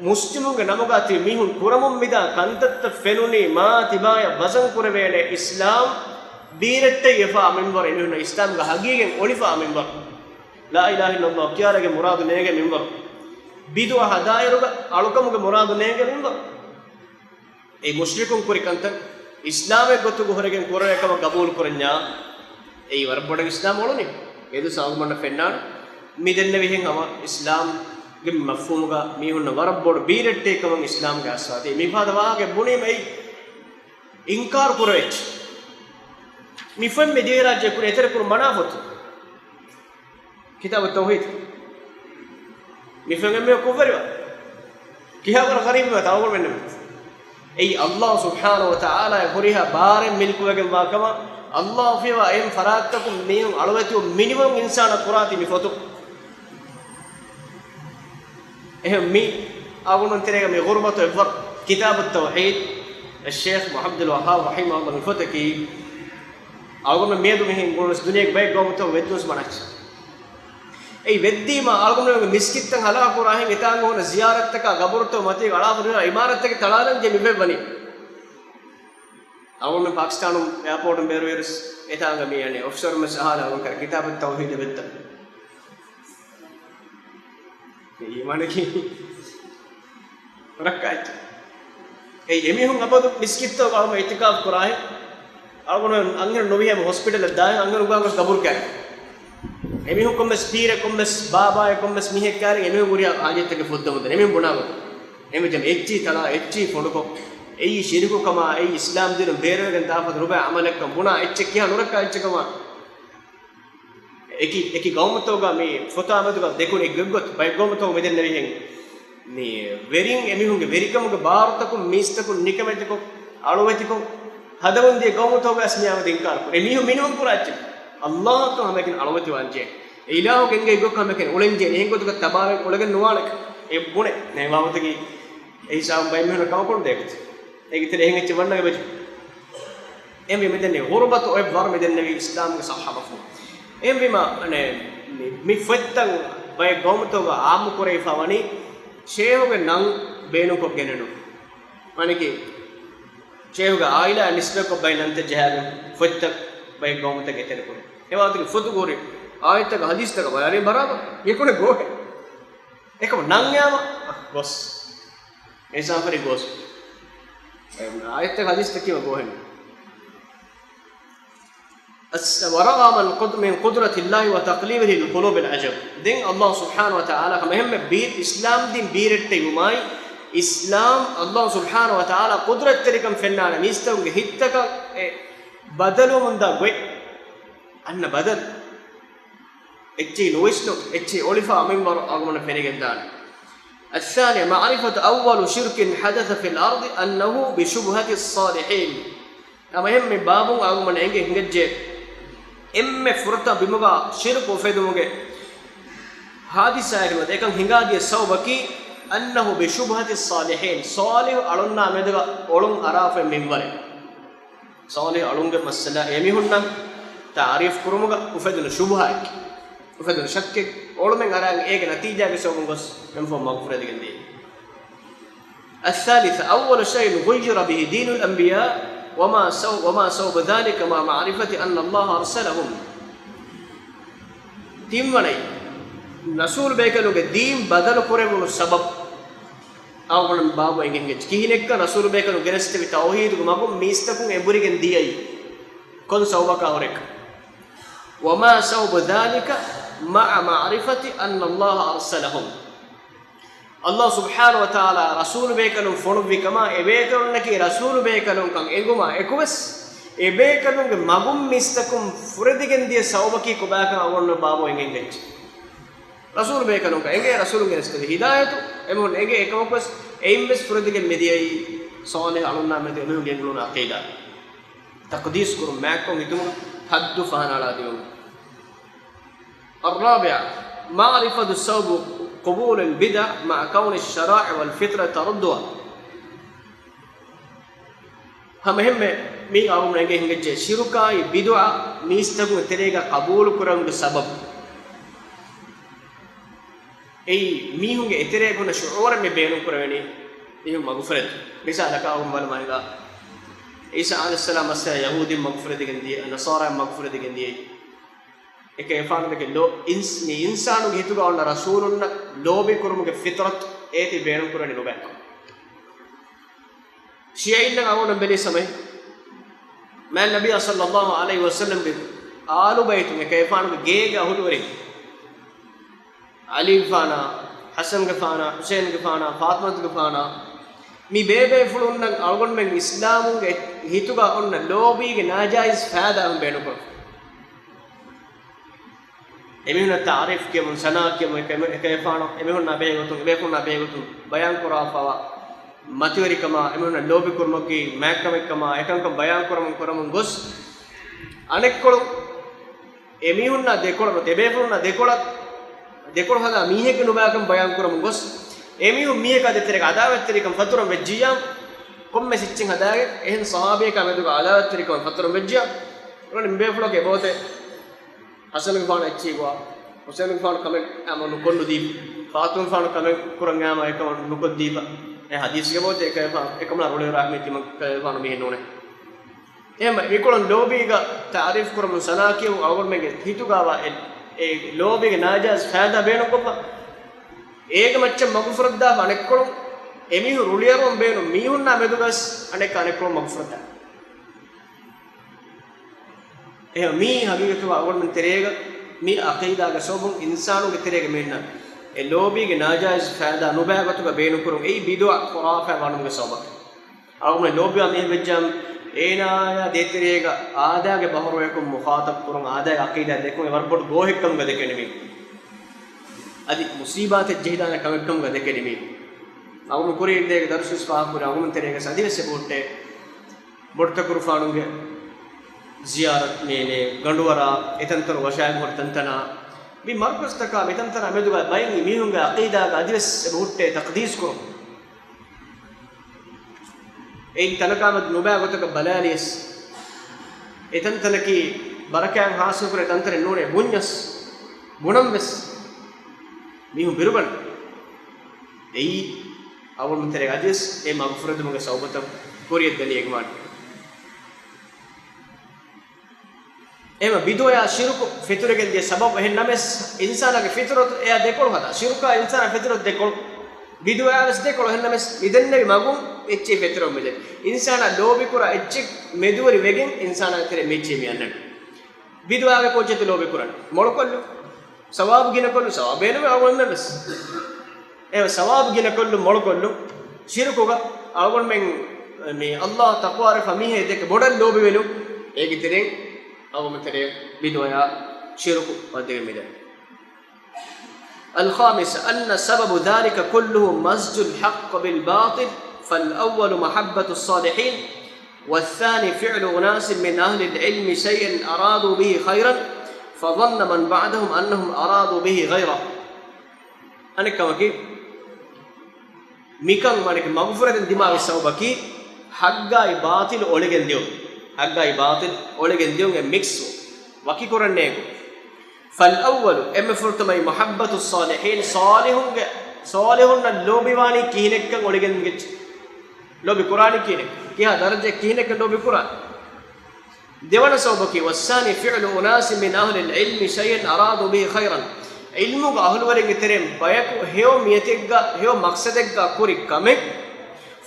މުސްލިމުންގެ ނަމުގަ ތިބި މީހުން ކުރަމުން މިދާ ކަންތައްތައް ފެނުނީ މާ ތިބާޔަށް ވަޒަން ކުރެވޭނެ އިސްލާމް ބީރައްޓެވިފާ މިންވަރު، އެމީހުންނަށް އިސްލާމްގަ ހަގީގަތް އޮޅިފާ މިންވަރު، ލާ އިލާހަ އިއްލައްލާހު ކިޔާލާގެން މުރާދު ނޭނގޭ މިންވަރު، ބިދުޢަ ހަދާއިރުގަ އަޅުކަމުގެ މުރާދު ނޭނގޭ މިންވަރު. އެ މުޝްރިކުން ކުރި ކަންތައް އިސްލާމެއް ގޮތުގަ ހުރެގެން ކުރެވޭ ކަމަށް ގަބޫލު ކުރަންޏާ، އެއީ ވަރަށް ބޮޑަށް އިސްލާމް އޮޅުނީ. އެދު ސައުމަންނަށް ފެންނާނެ. މި ދެންނެވިހެން ހަމަ އިސްލާމްގެ މަފްހޫމުގަ މީހުންނަށް ވަރަށް ބޮޑު ބީރެއްޓެއް ކަމަށް އިސްލާމްގެ އަސްވާތީ. މިފަދަ ވާހަކަ ބުނީމަ އެއީ އިންކާރު ކުރެވިއްޖެ. މި ފޮތް މި ދިވެހިރާއްޖެ ކުރި އެތެރެކުރު މަނާ ފޮތު. ކިތާބު ތައުހީދު. މި ފޮތް އެންމެ ކުށްވެރިވާ. ކިހާވަރަށް ޣަރީބުވާތަ އަޅުގަނޑުމެންނަށް. އެއީ ﷲ ސުބްޙާނަހޫ ވަތަޢާލާ ހުރިހާ ބާރެއް މިލްކުވެގެންވާ ކަމަށް، ﷲ ފިޔަވާ އެހެން ފަރާތްތަކުން މީހުން އަޅުވެތިވުން މިނިވަން އިންސާނާ ކުރާތީ މި ފޮތު. އެހެން މި އަޅުގަނޑު ތެރޭގަ މި ޣުރުބަތު އެއްވަރު ކިތާބު ތައުޙީދު، ޝޭޚް މުޙައްމަދު އަބްދުލް ވައްހާބް ރަޙިމަހުﷲ މި ފޮތަކީ، އަޅުގަނޑު މިއަދު މިހެން ގުޅުނަސް ދުނިޔޭގެ ބައެއް ގައުމުތައް ވެއްދުންސް މަނާޗި. އެއީ ވެއްދީމާ އަޅުގަނޑުމެންގެ މިސްކިތްތައް ހަލާކު ކުރާހެން އެތާނގަ ހުންނަ ޒިޔާރަތްތަކާ ގަބުރުތައް މަތީގަ އަޅާފަ ދުނިޔޭ އިމާރަތްތަކެއް ތަޅާލަން ޖެ މި ވެއްވަނީ. އަޅުގަނޑު ޕާކިސްތާނު އެއާޕޯޓުން ބޭރުވިޔަސް އެތާނގަ މި އަނެއް އޮފިސަރުން ވެސް އަހާލާ އަޅުގަނޑު ކިތާބު ތައުޙީދު ވެއްދަ. އީމާނަކީ ރައްކާއެއްޗެއް. އެއީ އެމީހުން އަބަދު މިސްކިތްތައް އަޅުމަ އިތިކާފް ކުރާހެން އަޅުގަނޑު އަންހެނު ނުވިހެން ހޮސްޕިޓަލަށް ދާހެން އަންހެނު ގާނގޮސް ގަބުރު ކައި. އެމީހުން ކޮންމެސް ޕީރެއް ކޮންމެސް ބާބާއެއް ކޮންމެސް މީހެއް ކާރި އެމީހުން ހުރިހާ ހާޖަތްތަކެއް ފުއްދަމުން ދެން އެމީހުން ބުނާ ގޮތަށް. އެމީހުން އެއްޗިހި ތަޅާ އެއްޗިހި ފޮނޑުކޮށް، އެއީ ޝިރުކު ކަމާ، އެއީ އިސްލާމް ދީނުން ބޭރުވެގެން ދާފަދަ ނުބައި އަމަލެއްކަން ބުނާ އެއްޗެއް ކިހާ ނުރައްކާ އެއްޗެއް ކަމާ. އެކި، އެކި ގައުމުތަކުގަ މި ފޮތާ މެދުގަ ދެކުނު އެއްގޮތް ބައެއް ގައުމުތަކު މިދެންނެވިހެން މި ވެރިން އެމީހުންގެ ވެރިކަމުގެ ބާރުތަކުން މީސްތަކުން ނިކަމެތިކޮށް، އަޅުވެތިކޮށް، ހަދަމުންދިޔަ ގައުމުތަކުގަސް މިއާމެދު އިންކާރު ކުރޭ. އެމީހުން މިނިވަން ކުރާ އެއްޗެއް. ﷲ އަށްކަން ހަމައެކަނި އަޅުވެތިވާންޖެހޭ. އެ އިލާހުގެ އެނގޭ ގޮތަކަށް ހަމައެކަނި އުޅެންޖެހޭ. އެހެން ގޮތަކަށް ތަބާވެ އުޅެގެން ނުވާނެ. އެ ބުނެ. ނޭ ވާހަކަތަކީ އެ ހިސާބުން ބައެއް މީހުންނަށް ކަމަކުން ދޭ ގޮތެއް. އޭގެ ތެރޭ އެހެން އެއްޗެއް ވަންނަ ގޮތެއް. އެހެންވީމަ މިދެންނެވި ޣުރުބަތު އޮތް ވަރު މިދެންނެވީ އިސްލާމްގެ ޞައްޙަ މަފްހޫމް. އެހެންވީމަ، އަނެ، މި، މި ފޮތްތައް ބައެއް ގައުމުތަކުގަ އާއްމު ކުރެވިފަ ވަނީ ޝޭހުގެ ނަން ބޭނުންކޮށްގެނެއް ނޫން. މާނައަކީ، ޝޭހުގެ އާއިލާއަށް ނިސްބަތްކޮށް ބައެއް ނަންތައް ޖަހާގެން ފޮތްތައް ބައެއް ގައުމުތަކުގަ އެތެރެކުރޭ. އެ ވާހަކަތަކީ ފޮތުގަ ހުރި އާޔަތްތަކާ ޙަދީޘްތަކާ ބަލާލީމަ ބަރާބަރަށް މި ކުރެ ގޯހެއް. އެކަމަ ނަން އެއާމަ ގޮސް. އެ ސާފަރި ގޯސް. އާޔަތްތައް ޙަދީޘްތަކީ ގޯހެއް. އަސް-، ورأى من قد-، من قدرة الله وتقليبه للقلوب العجب. ދެން ﷲ ސުބްޙާނަހޫ ވަތަޢާލާ ކަމަށް އެހެންމެ ބީ-، އިސްލާމް ދީން ބީރެއްޓެއްވުމާއި، އިސްލާމް، ﷲ ސުބްޙާނަހޫ ވަތަޢާލާ ޤުދުރަތްތެރިކަން ފެންނާނެ މީސްތަކުންގެ ހިތްތަކަށް އެ ބަދަލުވަމުންދާ ގޮތް. އަންނަ ބަދަލު. އެއްޗެހި ނުވިސްނުން، އެއްޗެހި އޮޅިފަ މިންވަރު އަޅުގަނޑަށް ފެނިގެންދާނެ. الثانية معرفة أول شرك حدث في الأرض أنه بشبهة الصالحين. ހަމަ އެހެން މި ބާބުން އަޅުގަނޑަށް އެނގޭ ހިނގައްޖެ އެންމެ ފުރަތަމަ ބިމުގަ ޝިރުކު އުފެދުމުގެ ޙާދިސާއެއް ނުވަތަ އެކަން ހިނގާދިޔަ ސަބަބަކީ أنه بشبهة الصالحين، ޞާލިޙު އަޅުންނާ މެދުގަ އޮޅުން އަރާފައި މިންވަރެއް. ޞާލިޙު އަޅުންގެ މައްސަލަ އެމީހުންނަށް ތަޢުރީފު ކުރުމުގަ އުފެދުނު ޝުބުހާއެކޭ. އުފެދުނު ޝައްކެއް އޮޅުމެއް އަރާން އޭގެ ނަތީޖާގެ ސަބަބުން ގޮސް އެމީހުން މަގުފުރެދިގެން ދިޔައީ. الثالثة أول شيء غير به دين الأنبياء وما سو-، وما سبب ذلك مع معرفة أن الله أرسلهم. ތިންވަނައި، ރަސޫލު ބޭކަލުންގެ ދީން ބަދަލު ކުރެވުނު ސަބަބު. އަޅުގަނޑު ބާބު އެނގެން އެއްޗެއް. ކިހިނެއްކަން ރަސޫލު ބޭކަލުން ގެނެސްދެވި ތައުޙީދުގެ މަގުން މީސްތަކުން އެނބުރިގެން ދިޔައީ؟ ކޮން ސަބަބަކާ ހުރެކަން؟ وما سبب ذلك مع معرفة أن الله أرسلهم. ﷲ ސުބްޙާނަހޫ ވަތަޢާލާ ރަސޫލު ބޭކަލުން ފޮނުއްވި ކަމާ، އެ ބޭކަލުންނަކީ ރަސޫލު ބޭކަލުން ކަން އެނގުމާ އެކުވެސް، އެ ބޭކަލުންގެ މަގުން މީސްތަކުން ފުރެދިގެން ދިޔަ ސަބަބަކީ ކޮބާކަން އަޅުގަނޑު ބާބު އެނގެން އެއްޗެއް. ރަސޫލު ބޭކަލުން ކަން އެނގޭ، ރަސޫލުން ގެނެސްދެވި ހިދާޔަތު އެމީހުން އެނގޭ، އެކަމަކުވެސް އެއިން ވެސް ފުރެދިގެން މިދިޔައީ ޞާލިޙު އަޅުންނާ މެދު އެމީހުން ގެންގުޅުނު ޢަޤީދާ. ތަޤްދީސް ކުރުން، މާތްކޮށް ހިތުމުން، ޙައްދު ފަހަނައަޅާދިއުން. الرابعة، معرفة سبب قبول البدع مع كون الشرائع والفطرة تردها. ހަމައެހެންމެ މީ އަޅުގަނޑު އެނގޭ ހިނގައްޖެ ޝިރުކާއި ބިދުޢާ މީސްތަކުންގެ ތެރޭގަ ޤަބޫލު ކުރެވުމުގެ ސަބަބު. އެއީ މީހުންގެ އެތެރޭގަ ހުންނަ ޝުޢޫރެއް މި ބޭނުން ކުރެވެނީ މީހުން މަގުފުރެދުން. މިސާލަކަށް އަޅުގަނޑު ބަލަމާ ހިނގާ ޢީސާ ޢަލައިހިއްސަލާމް މައްސަލަ ޔަހޫދީން މަގުފުރެދިގެން ދިޔަ، ނަޞާރާއިން މަގުފުރެދިގެން ދިޔައީ. އެކަލޭގެފާނުގެ ލޯ-، އިންސް-، މި އިންސާނުގެ ހިތުގަ އޮންނަ ރަސޫލުންނަށް ލޯބި ކުރުމުގެ ފިޠުރަތު އޭތި ބޭނުން ކުރަނީ ނުބައިކަން. ޝިޔަޢީންނަށް އަޅުގަނޑު ބެލީ ސަމައި. މާތް ނަބިއްޔާ ޞައްލައްލާހު ޢަލައިހި ވަސައްލަމްގެ އާލު ބައިތުން އެކަލޭގެފާނުގެ ގޭގެ އަހުލުވެރިން. ޢަލީގެފާނާ، ޙަސަންގެފާނާ، ޙުސައިންގެފާނާ، ފާޠިމަތުގެފާނާ، މި ބޭބޭފުޅުންނަށް އަޅުގަނޑުމެން އިސްލާމުގެ ހިތުގަ އޮންނަ ލޯބީގެ ނާޖާއިޒް ފައިދާ އެހުން ބޭނުންކުރަން. އެމީހުންނަށް ތަޢުރީފް ކިޔަމުން، ސަނާ ކިޔަމުން، އެކަ-، އެކަލޭގެފާނު އެމީހުންނާ ބެހޭގޮތުން، އެބޭފުޅުންނާ ބެހޭގޮތުން ބަޔާންކުރާފައިވާ މަތިވެރިކަމާ، އެމީހުންނަށް ލޯބިކުރުމަކީ މާތްކަމެއްކަމާ، އެކަންކަން ބަޔާންކުރަމުން ކުރަމުން ގޮސް، އަނެއްކޮޅު އެމީހުންނާ ދެކޮޅަށް ނުވަތަ އެބޭފުޅުންނާ ދެކޮޅަށް، ދެކޮޅު ހަދާ މީހެއްގެ ނުބައިކަން ބަޔާންކުރަމުން ގޮސް، އެމީހުން މީހަކާ ދޭތެރޭގަ ޢަދާވަތްތެރިކަން ފަތުރަން ވެއްޖިއްޔާ، ކޮންމެސް އެއްޗެއް ހަދާގެން އެހެން ޞަޙާބީއަކާ މެދުގަ ޢަދާވަތްތެރިކަން ފަތުރަން ވެއްޖިއްޔާ، އުޅެން ބޭފުޅަކު އެބައޮތޭ. ޙަސަނުގެފާނު އެއްޗެއް ގޮވާ، ޙުސައިނުގެފާނު ކަމެއް އައިމަ ނުކޮށް ނުދީފަ، ފާޠިމަތުގެފާނު ކަމެއް ކުރަން އައިމަ އެކަމަށް ނުކޮށްދީފަ، އެ ޙަދީޘްގެ އެބައޮތޭ އެކަލޭގެފާނު އެކަމަށް ރުޅި ރަޙްމަތް ތިމަން ކަލޭގެފާނު މީހެއް ނޫނޭ. އެހެން މިކޮޅުން ލޯބީގަ ތަޢުރީފް ކުރަމުން ސަނާ ކިޔަމުން އަޅުގަނޑުމެންގެ ހިތުގަވާ އެ، އެ ލޯބީގެ ނާޖާއިޒް ފައިދާ ބޭނުންކޮށްފަ، އޭގެ މައްޗަށް މަގުފުރައްދާފަ އަނެއްކޮޅުން އެމީހުން ރުޅިއަރުވަން ބޭނުން މީހުންނާ މެދުގަސް އަނެއްކާ އަނެއްކޮޅުން މަގުފުރައްދާ. އެހެން މީ ހަގީގަތުގަ އަޅުގަނޑުމެން ތެރޭގަ މި ޢަޤީދާގެ ސަބަބުން އިންސާނުންގެ ތެރޭގަ މިއަންނަ އެ ލޯބީގެ ނާޖާއިޒް ފައިދާ ނުބައި ގޮތުގަ ބޭނުންކުރުން އެއީ ބިދުޢަ ޚުރާފާތް ވާނުމުގެ ސަބަބަކީ. އަޅުގަނޑު ލޯބިވާ މީހެއް ވެއްޖާމަ، އޭނާޔާ ދޭތެރޭގަ އާދައިގެ ބަހުރުވަޔަކުން މުޚާޠަބު ކުރުން، އާދައިގެ ޢަޤީދާ ދެކުން އެ ވަރަށް ބޮޑު ގޯހެއްކަމުގަ ދެކެނެ މީ. އަދި މުޞީބާތެއް ޖެހިދާނެ ކަމެއްކަމުގަ ދެކެނެ މީ. އަޅުގަނޑު ކުރިން އިންދޭގެ ދަރުސުވެސް ފާހަގަކުރި އަޅުގަނޑު ތެރޭގަ އަދިވެސް އެބަހުއްޓޭ. ބޮޑުތަކުރުފާނުގެ ޒިޔާރަތް މޭނޭ، ގަނޑުވަރާ، އެތަންތަނު ވަށާގެ ހުރި ތަންތަނާ، މި މަރުކަޒުތަކާ މިތަންތަނާ މެދުގަ ބައިން މީހުންގެ ޢަޤީދާގަ އަދިވެސް އެބަހުއްޓޭ ތަޤްދީސް ކުރުން. އެއިން ތަނަކާމެދު ނުބައި ގޮތަކަށް ބަލާލިޔަސް، އެތަންތަނަކީ ބަރަކާތް ހާސިލުކުރޭ ތަންތަނެއް ނޫނޭ ބުންޏަސް، ބުނަން ވެސް މީހުން ބިރުގަންނަ. އެއީ އަވަމު ތެރޭ އަދިވެސް އެ މަގުފުރެދުމުގެ ސަބަބުތައް ކުރިޔަށް ދަނީ އެގުމާން. އެހެން ބިދުޢަޔާ ޝިރުކު ފެތުރެގެން ދިޔަ ސަބަބު އެހެން ނަމަވެސް، އިންސާނާގެ ފިޠުރަތު އެއާ ދެކޮޅު ހަދާ. ޝިރުކާ އިންސާނާ ފިޠުރަތު ދެކޮޅު، ބިދުޢަޔާ ވެސް ދެކޮޅު. އެހެން ނަމަވެސް، މި ދެންނެވި މަގުން އެއްޗެއް ފެތުރަމުން މިދެން. އިންސާނާ ލޯބިކުރާ އެއްޗެއް މެދުވެރި ވެގެން އިންސާނާ ތެރެ މިއެއްޗެއް މި އަންނަނީ. ބިދުޢާގެ ކޯޗެތި ލޯބިކުރަން. މޮޅުކޮށްލު. ސަވާބު ގިނަކޮށްލު، ސަވާބޭނުމެ އަޅުގަނޑުމެން ވެސް. އެ ސަވާބު ގިނަކޮށްލު، މޮޅުކޮށްލު. ޝިރުކުގަ އަޅުގަނޑުމެން މި އައްލާހު ތަޤްވާވެފަ މީހެއް ދެކެ ބޮޑަށް ލޯބިވެލު. އޭގެ ތެރެއިން އަވަމު ތެރެއަށް ބިދުޢާ ޝިރުކު ވައްދެގެން މިދެން. الخامس أن سبب ذلك كله مزج الحق بالباطل، فالأول محبة الصالحين، والثاني فعل أناس من أهل العلم شيئا أرادوا به خيرا، فظن من بعدهم أنهم أرادوا به غيره. އަނެއްކަމަކީ، މިކަން ވަނެކެ މަގުފުރެދެން ދިމާވި ސަބަބަކީ، ޙައްޤާއި ބާޠިލު އޮޅިގެން ދިޔުން. ޙައްޤާއި ބާޠިލު އޮޅިގެން ދިޔުން އެ މިކްސް ވަކިކުރަން ނޭނގު. فالأول، އެންމެ ފުރަތަމައި، محبة الصالحين، ޞާލިޙުންގެ، ޞާލިޙުންނަށް ލޯބިވާނީ ކިހިނެއްކަން އޮޅިގެން ގެއްޗެއް. ލޯބި ކުރާނީ ކިހިނެއް؟ ކިހާ ދަރަޖައެއް ކިހިނެއްކަން ލޯބި ކުރާނީ؟ ދެވަނަ ސަބަބަކީ، والثاني فعل أناس من أهل العلم شيئا أرادوا به خيرا، ޢިލްމުގެ އަހުލުވެރިންގެ ތެރެއިން ބަޔަކު ހެޔޮ މިޔަތެއްގަ ހެޔޮ މަޤްޞަދެއްގަ ކުރި ކަމެއް،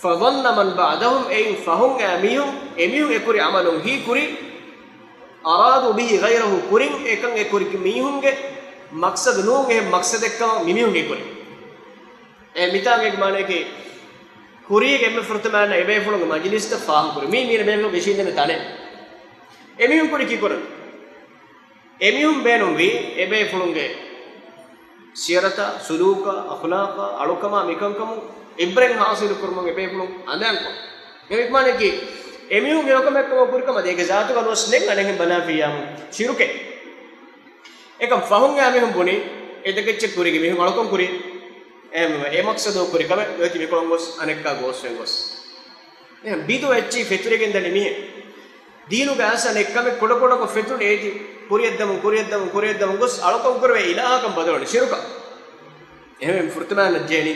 فظن من بعدهم، އެއިން ފަހުން އައި މީހުން، އެމީހުން އެކުރި ޢަމަލުން ހީކުރީ، أرادوا به غيره، ކުރިން އެކަން އެ ކުރި މީހުންގެ މަޤްޞަދު ނޫން އެހެން މަޤްޞަދެއްކަމަށް މިމީހުން ހީކުރީ. އެ މިތާނގެ މާނައަކީ، ކުރީގެ އެންމެ ފުރަތަމަ އަންނަ އެބޭފުޅުންގެ މަޖިލިސްތައް ފާހަގަކުރި. މީ މީނަ ބޭފުޅުން އިށީނދެން ތަނެއް. އެމީހުން ކުރި ކީކުރަން؟ އެމީހުން ބޭނުންވީ އެބޭފުޅުންގެ ސިޔަރަތާ، ސުލޫކާ، އަޚްލާޤާ، އަޅުކަމާ މިކަންކަމުން އިބްރަތް ޙާޞިލު ކުރުމުން އެބޭފުޅުން އަނދާންކޮށް. އެ މާނައަކީ، އެމީހުން ހެޔޮކަމެއްކަމަށް ކުރިކަމަށް އޭގެ ޒާތުގަ ނުވެސް ނެތް އަނެއްހެން ބަލާފިއްޔާމު ޝިރުކެއް. އެކަން ފަހުން އައި މީހުން ބުނި، އެ ދެކެއްޗެއް ކުރީގެ މީހުން އަޅުކަން ކުރީ، އެ، އެ މަޤްޞަދު ކުރި ކަމެއް ނުވެތި މިކޮޅުން ގޮސް އަނެއްކާ ގޯސްވެން ގޮސް. އެ ބިދުޢަ އެއްޗެހި ފެތުރިގެން ދަނީ މީހެއް. ދީނުގެ އަސްލު އަނެއްކަމެއް ކުޑަކުޑަކޮށް ފެތުރުން އޭތި ކުރިއަށްދަމުން، ކުރިއަށްދަމުން، ކުރިއަށްދަމުން ގޮސް އަޅުކަން ކުރެވޭ އިލާހަކަށް ބަދަލުވަނީ ޝިރުކަށް. އެހެން ފުރަތަމަ ނަޖޭނީ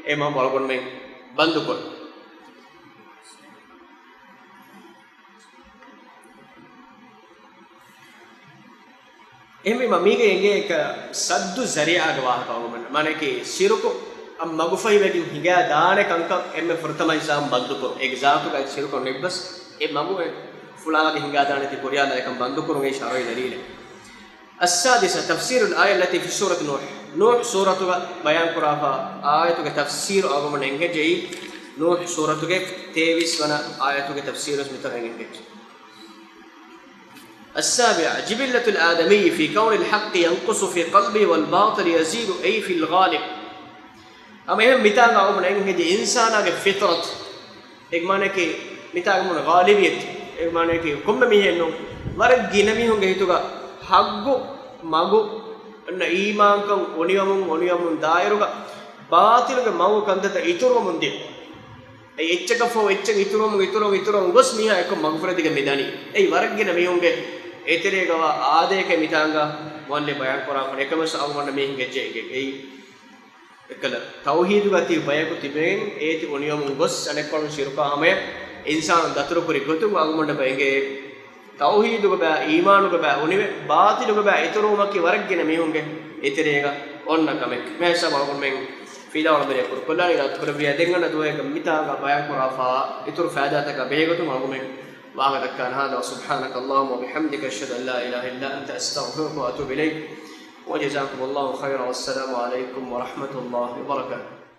އެ މަގު އަޅުގަނޑުމެން ބަންދުކޮށް. އެހެންވީމަ، މީގެ އެނގޭ އެކަ ސައްދު ޒަރީޢާގެ ވާހަކަ އަޅުގަނޑު. މާނައަކީ، ޝިރުކު އަށް މަގުފަހިވެގެން ހިނގާ ދާނެ ކަންކަން އެންމެ ފުރަތަމަ އިންސާނުން ބަންދުކުރުން. އޭގެ ޒާތުގައި ޝިރުކު ނެތްބަސް، އެ މަގު އެ ފުޅާގެ ހިނގާ ދާނެތީ ކުރިޔާލާ އެކަން ބަންދުކުރުން އެއީ ޝަރުޢީ ދަލީލެއް. السادسة تفسير الآية التي في سورة نوح. ނޫޙް ސޫރަތުގަ ބަޔާންކުރާފާ އާޔަތުގެ ތަފްސީރު އަޅުގަނޑުމެން އެނގިއްޖެއީ، ނޫޙް ސޫރަތުގެ ތޭވީސް ވަނަ އާޔަތުގެ ތަފްސީރުވެސް މިތަނަށް އެނގިއްޖެ. السابعة، جبلة الآدمي في كون الحق ينقص في قلبه والباطل يزيد، أي في الغالب. ހަމަ އެހެން މިތާނގަ އަޅުގަނޑުމެން އެނގިއްޖެ އިންސާނާގެ ފިޠްރަތު، އޭގެ މާނައަކީ މިތާގަ ހުންނަ ޣާލިބިއްޔަތު، އޭގެ މާނައަކީ ކޮންމެ މީހެއްނު، ވަރަށް ގިނަ މީހުންގެ ހިތުގަ ޙައްޤު މަގު، އަންނަ އީމާންކަން އޮނިވަމުން، އޮނިވަމުން ދާއިރުގަ ބާޠިލުގެ މަގު ކަންތައްތައް އިތުރުވަމުން ދިޔަ. އެއީ އެއްޗަކަށްފަހު އެއްޗެއް އިތުރުވަމުން، އިތުރުވަމުން، އިތުރުވަމުން ގޮސް މީހާ އެއްކޮށް މަގުފުރެދިގެން މި ދަނީ. އެއީ ވަރަށް ގިނަ މީހުންގެ އެތެރޭގަވާ އާދަޔަކޭ މިތާނގަ މުއައްލިފް ބަޔާންކުރާ ކަމެއް. އެކަމަށް އަޅުގަނޑަށް މީހުން އެއްޗެއް އެނގޭ. އެއީ އެއްކަލަ ތައުޙީދުގަ ތިބި ބަޔަކު ތިބެގެން އޭތި އޮނިވަމުން ގޮސް އަނެއްކޮޅުން ޝިރުކާ ހަމަޔަށް އިންސާނުން ދަތުރުކުރި ގޮތުން އަޅުގަނޑަށް އެނގޭ. ތައުޙީދުގަ ބައި، އީމާނުގަ ބައި އޮނިވެ، ބާޠިލުގަ ބައި އިތުރުވުމަކީ ވަރަށް ގިނަ މީހުންގެ އެތެރޭގަ އޮންނަ ކަމެއް. މިހިސާބަށް އަޅުގަނޑުމެން ފިލާވަޅު މެރޭ ކުރުކޮށްލާނީ ރައްދު ކުރެއްވިޔާ ދެން އަންނަ ދުވަހަކަށް މިތާގަ ބަޔާންކުރާފާ އިތުރު ފައިދާތަކާ ބެހޭގޮތުން އަޅުގަނޑުމެން ވާހަކަ ދައްކާނެ. هذا وسبحانك اللهم وبحمدك، أشهد أن لا إله إلا أنت، أستغفرك وأتوب إليك. وجزاكم الله خيرا، والسلام عليكم ورحمة الله وبركاته.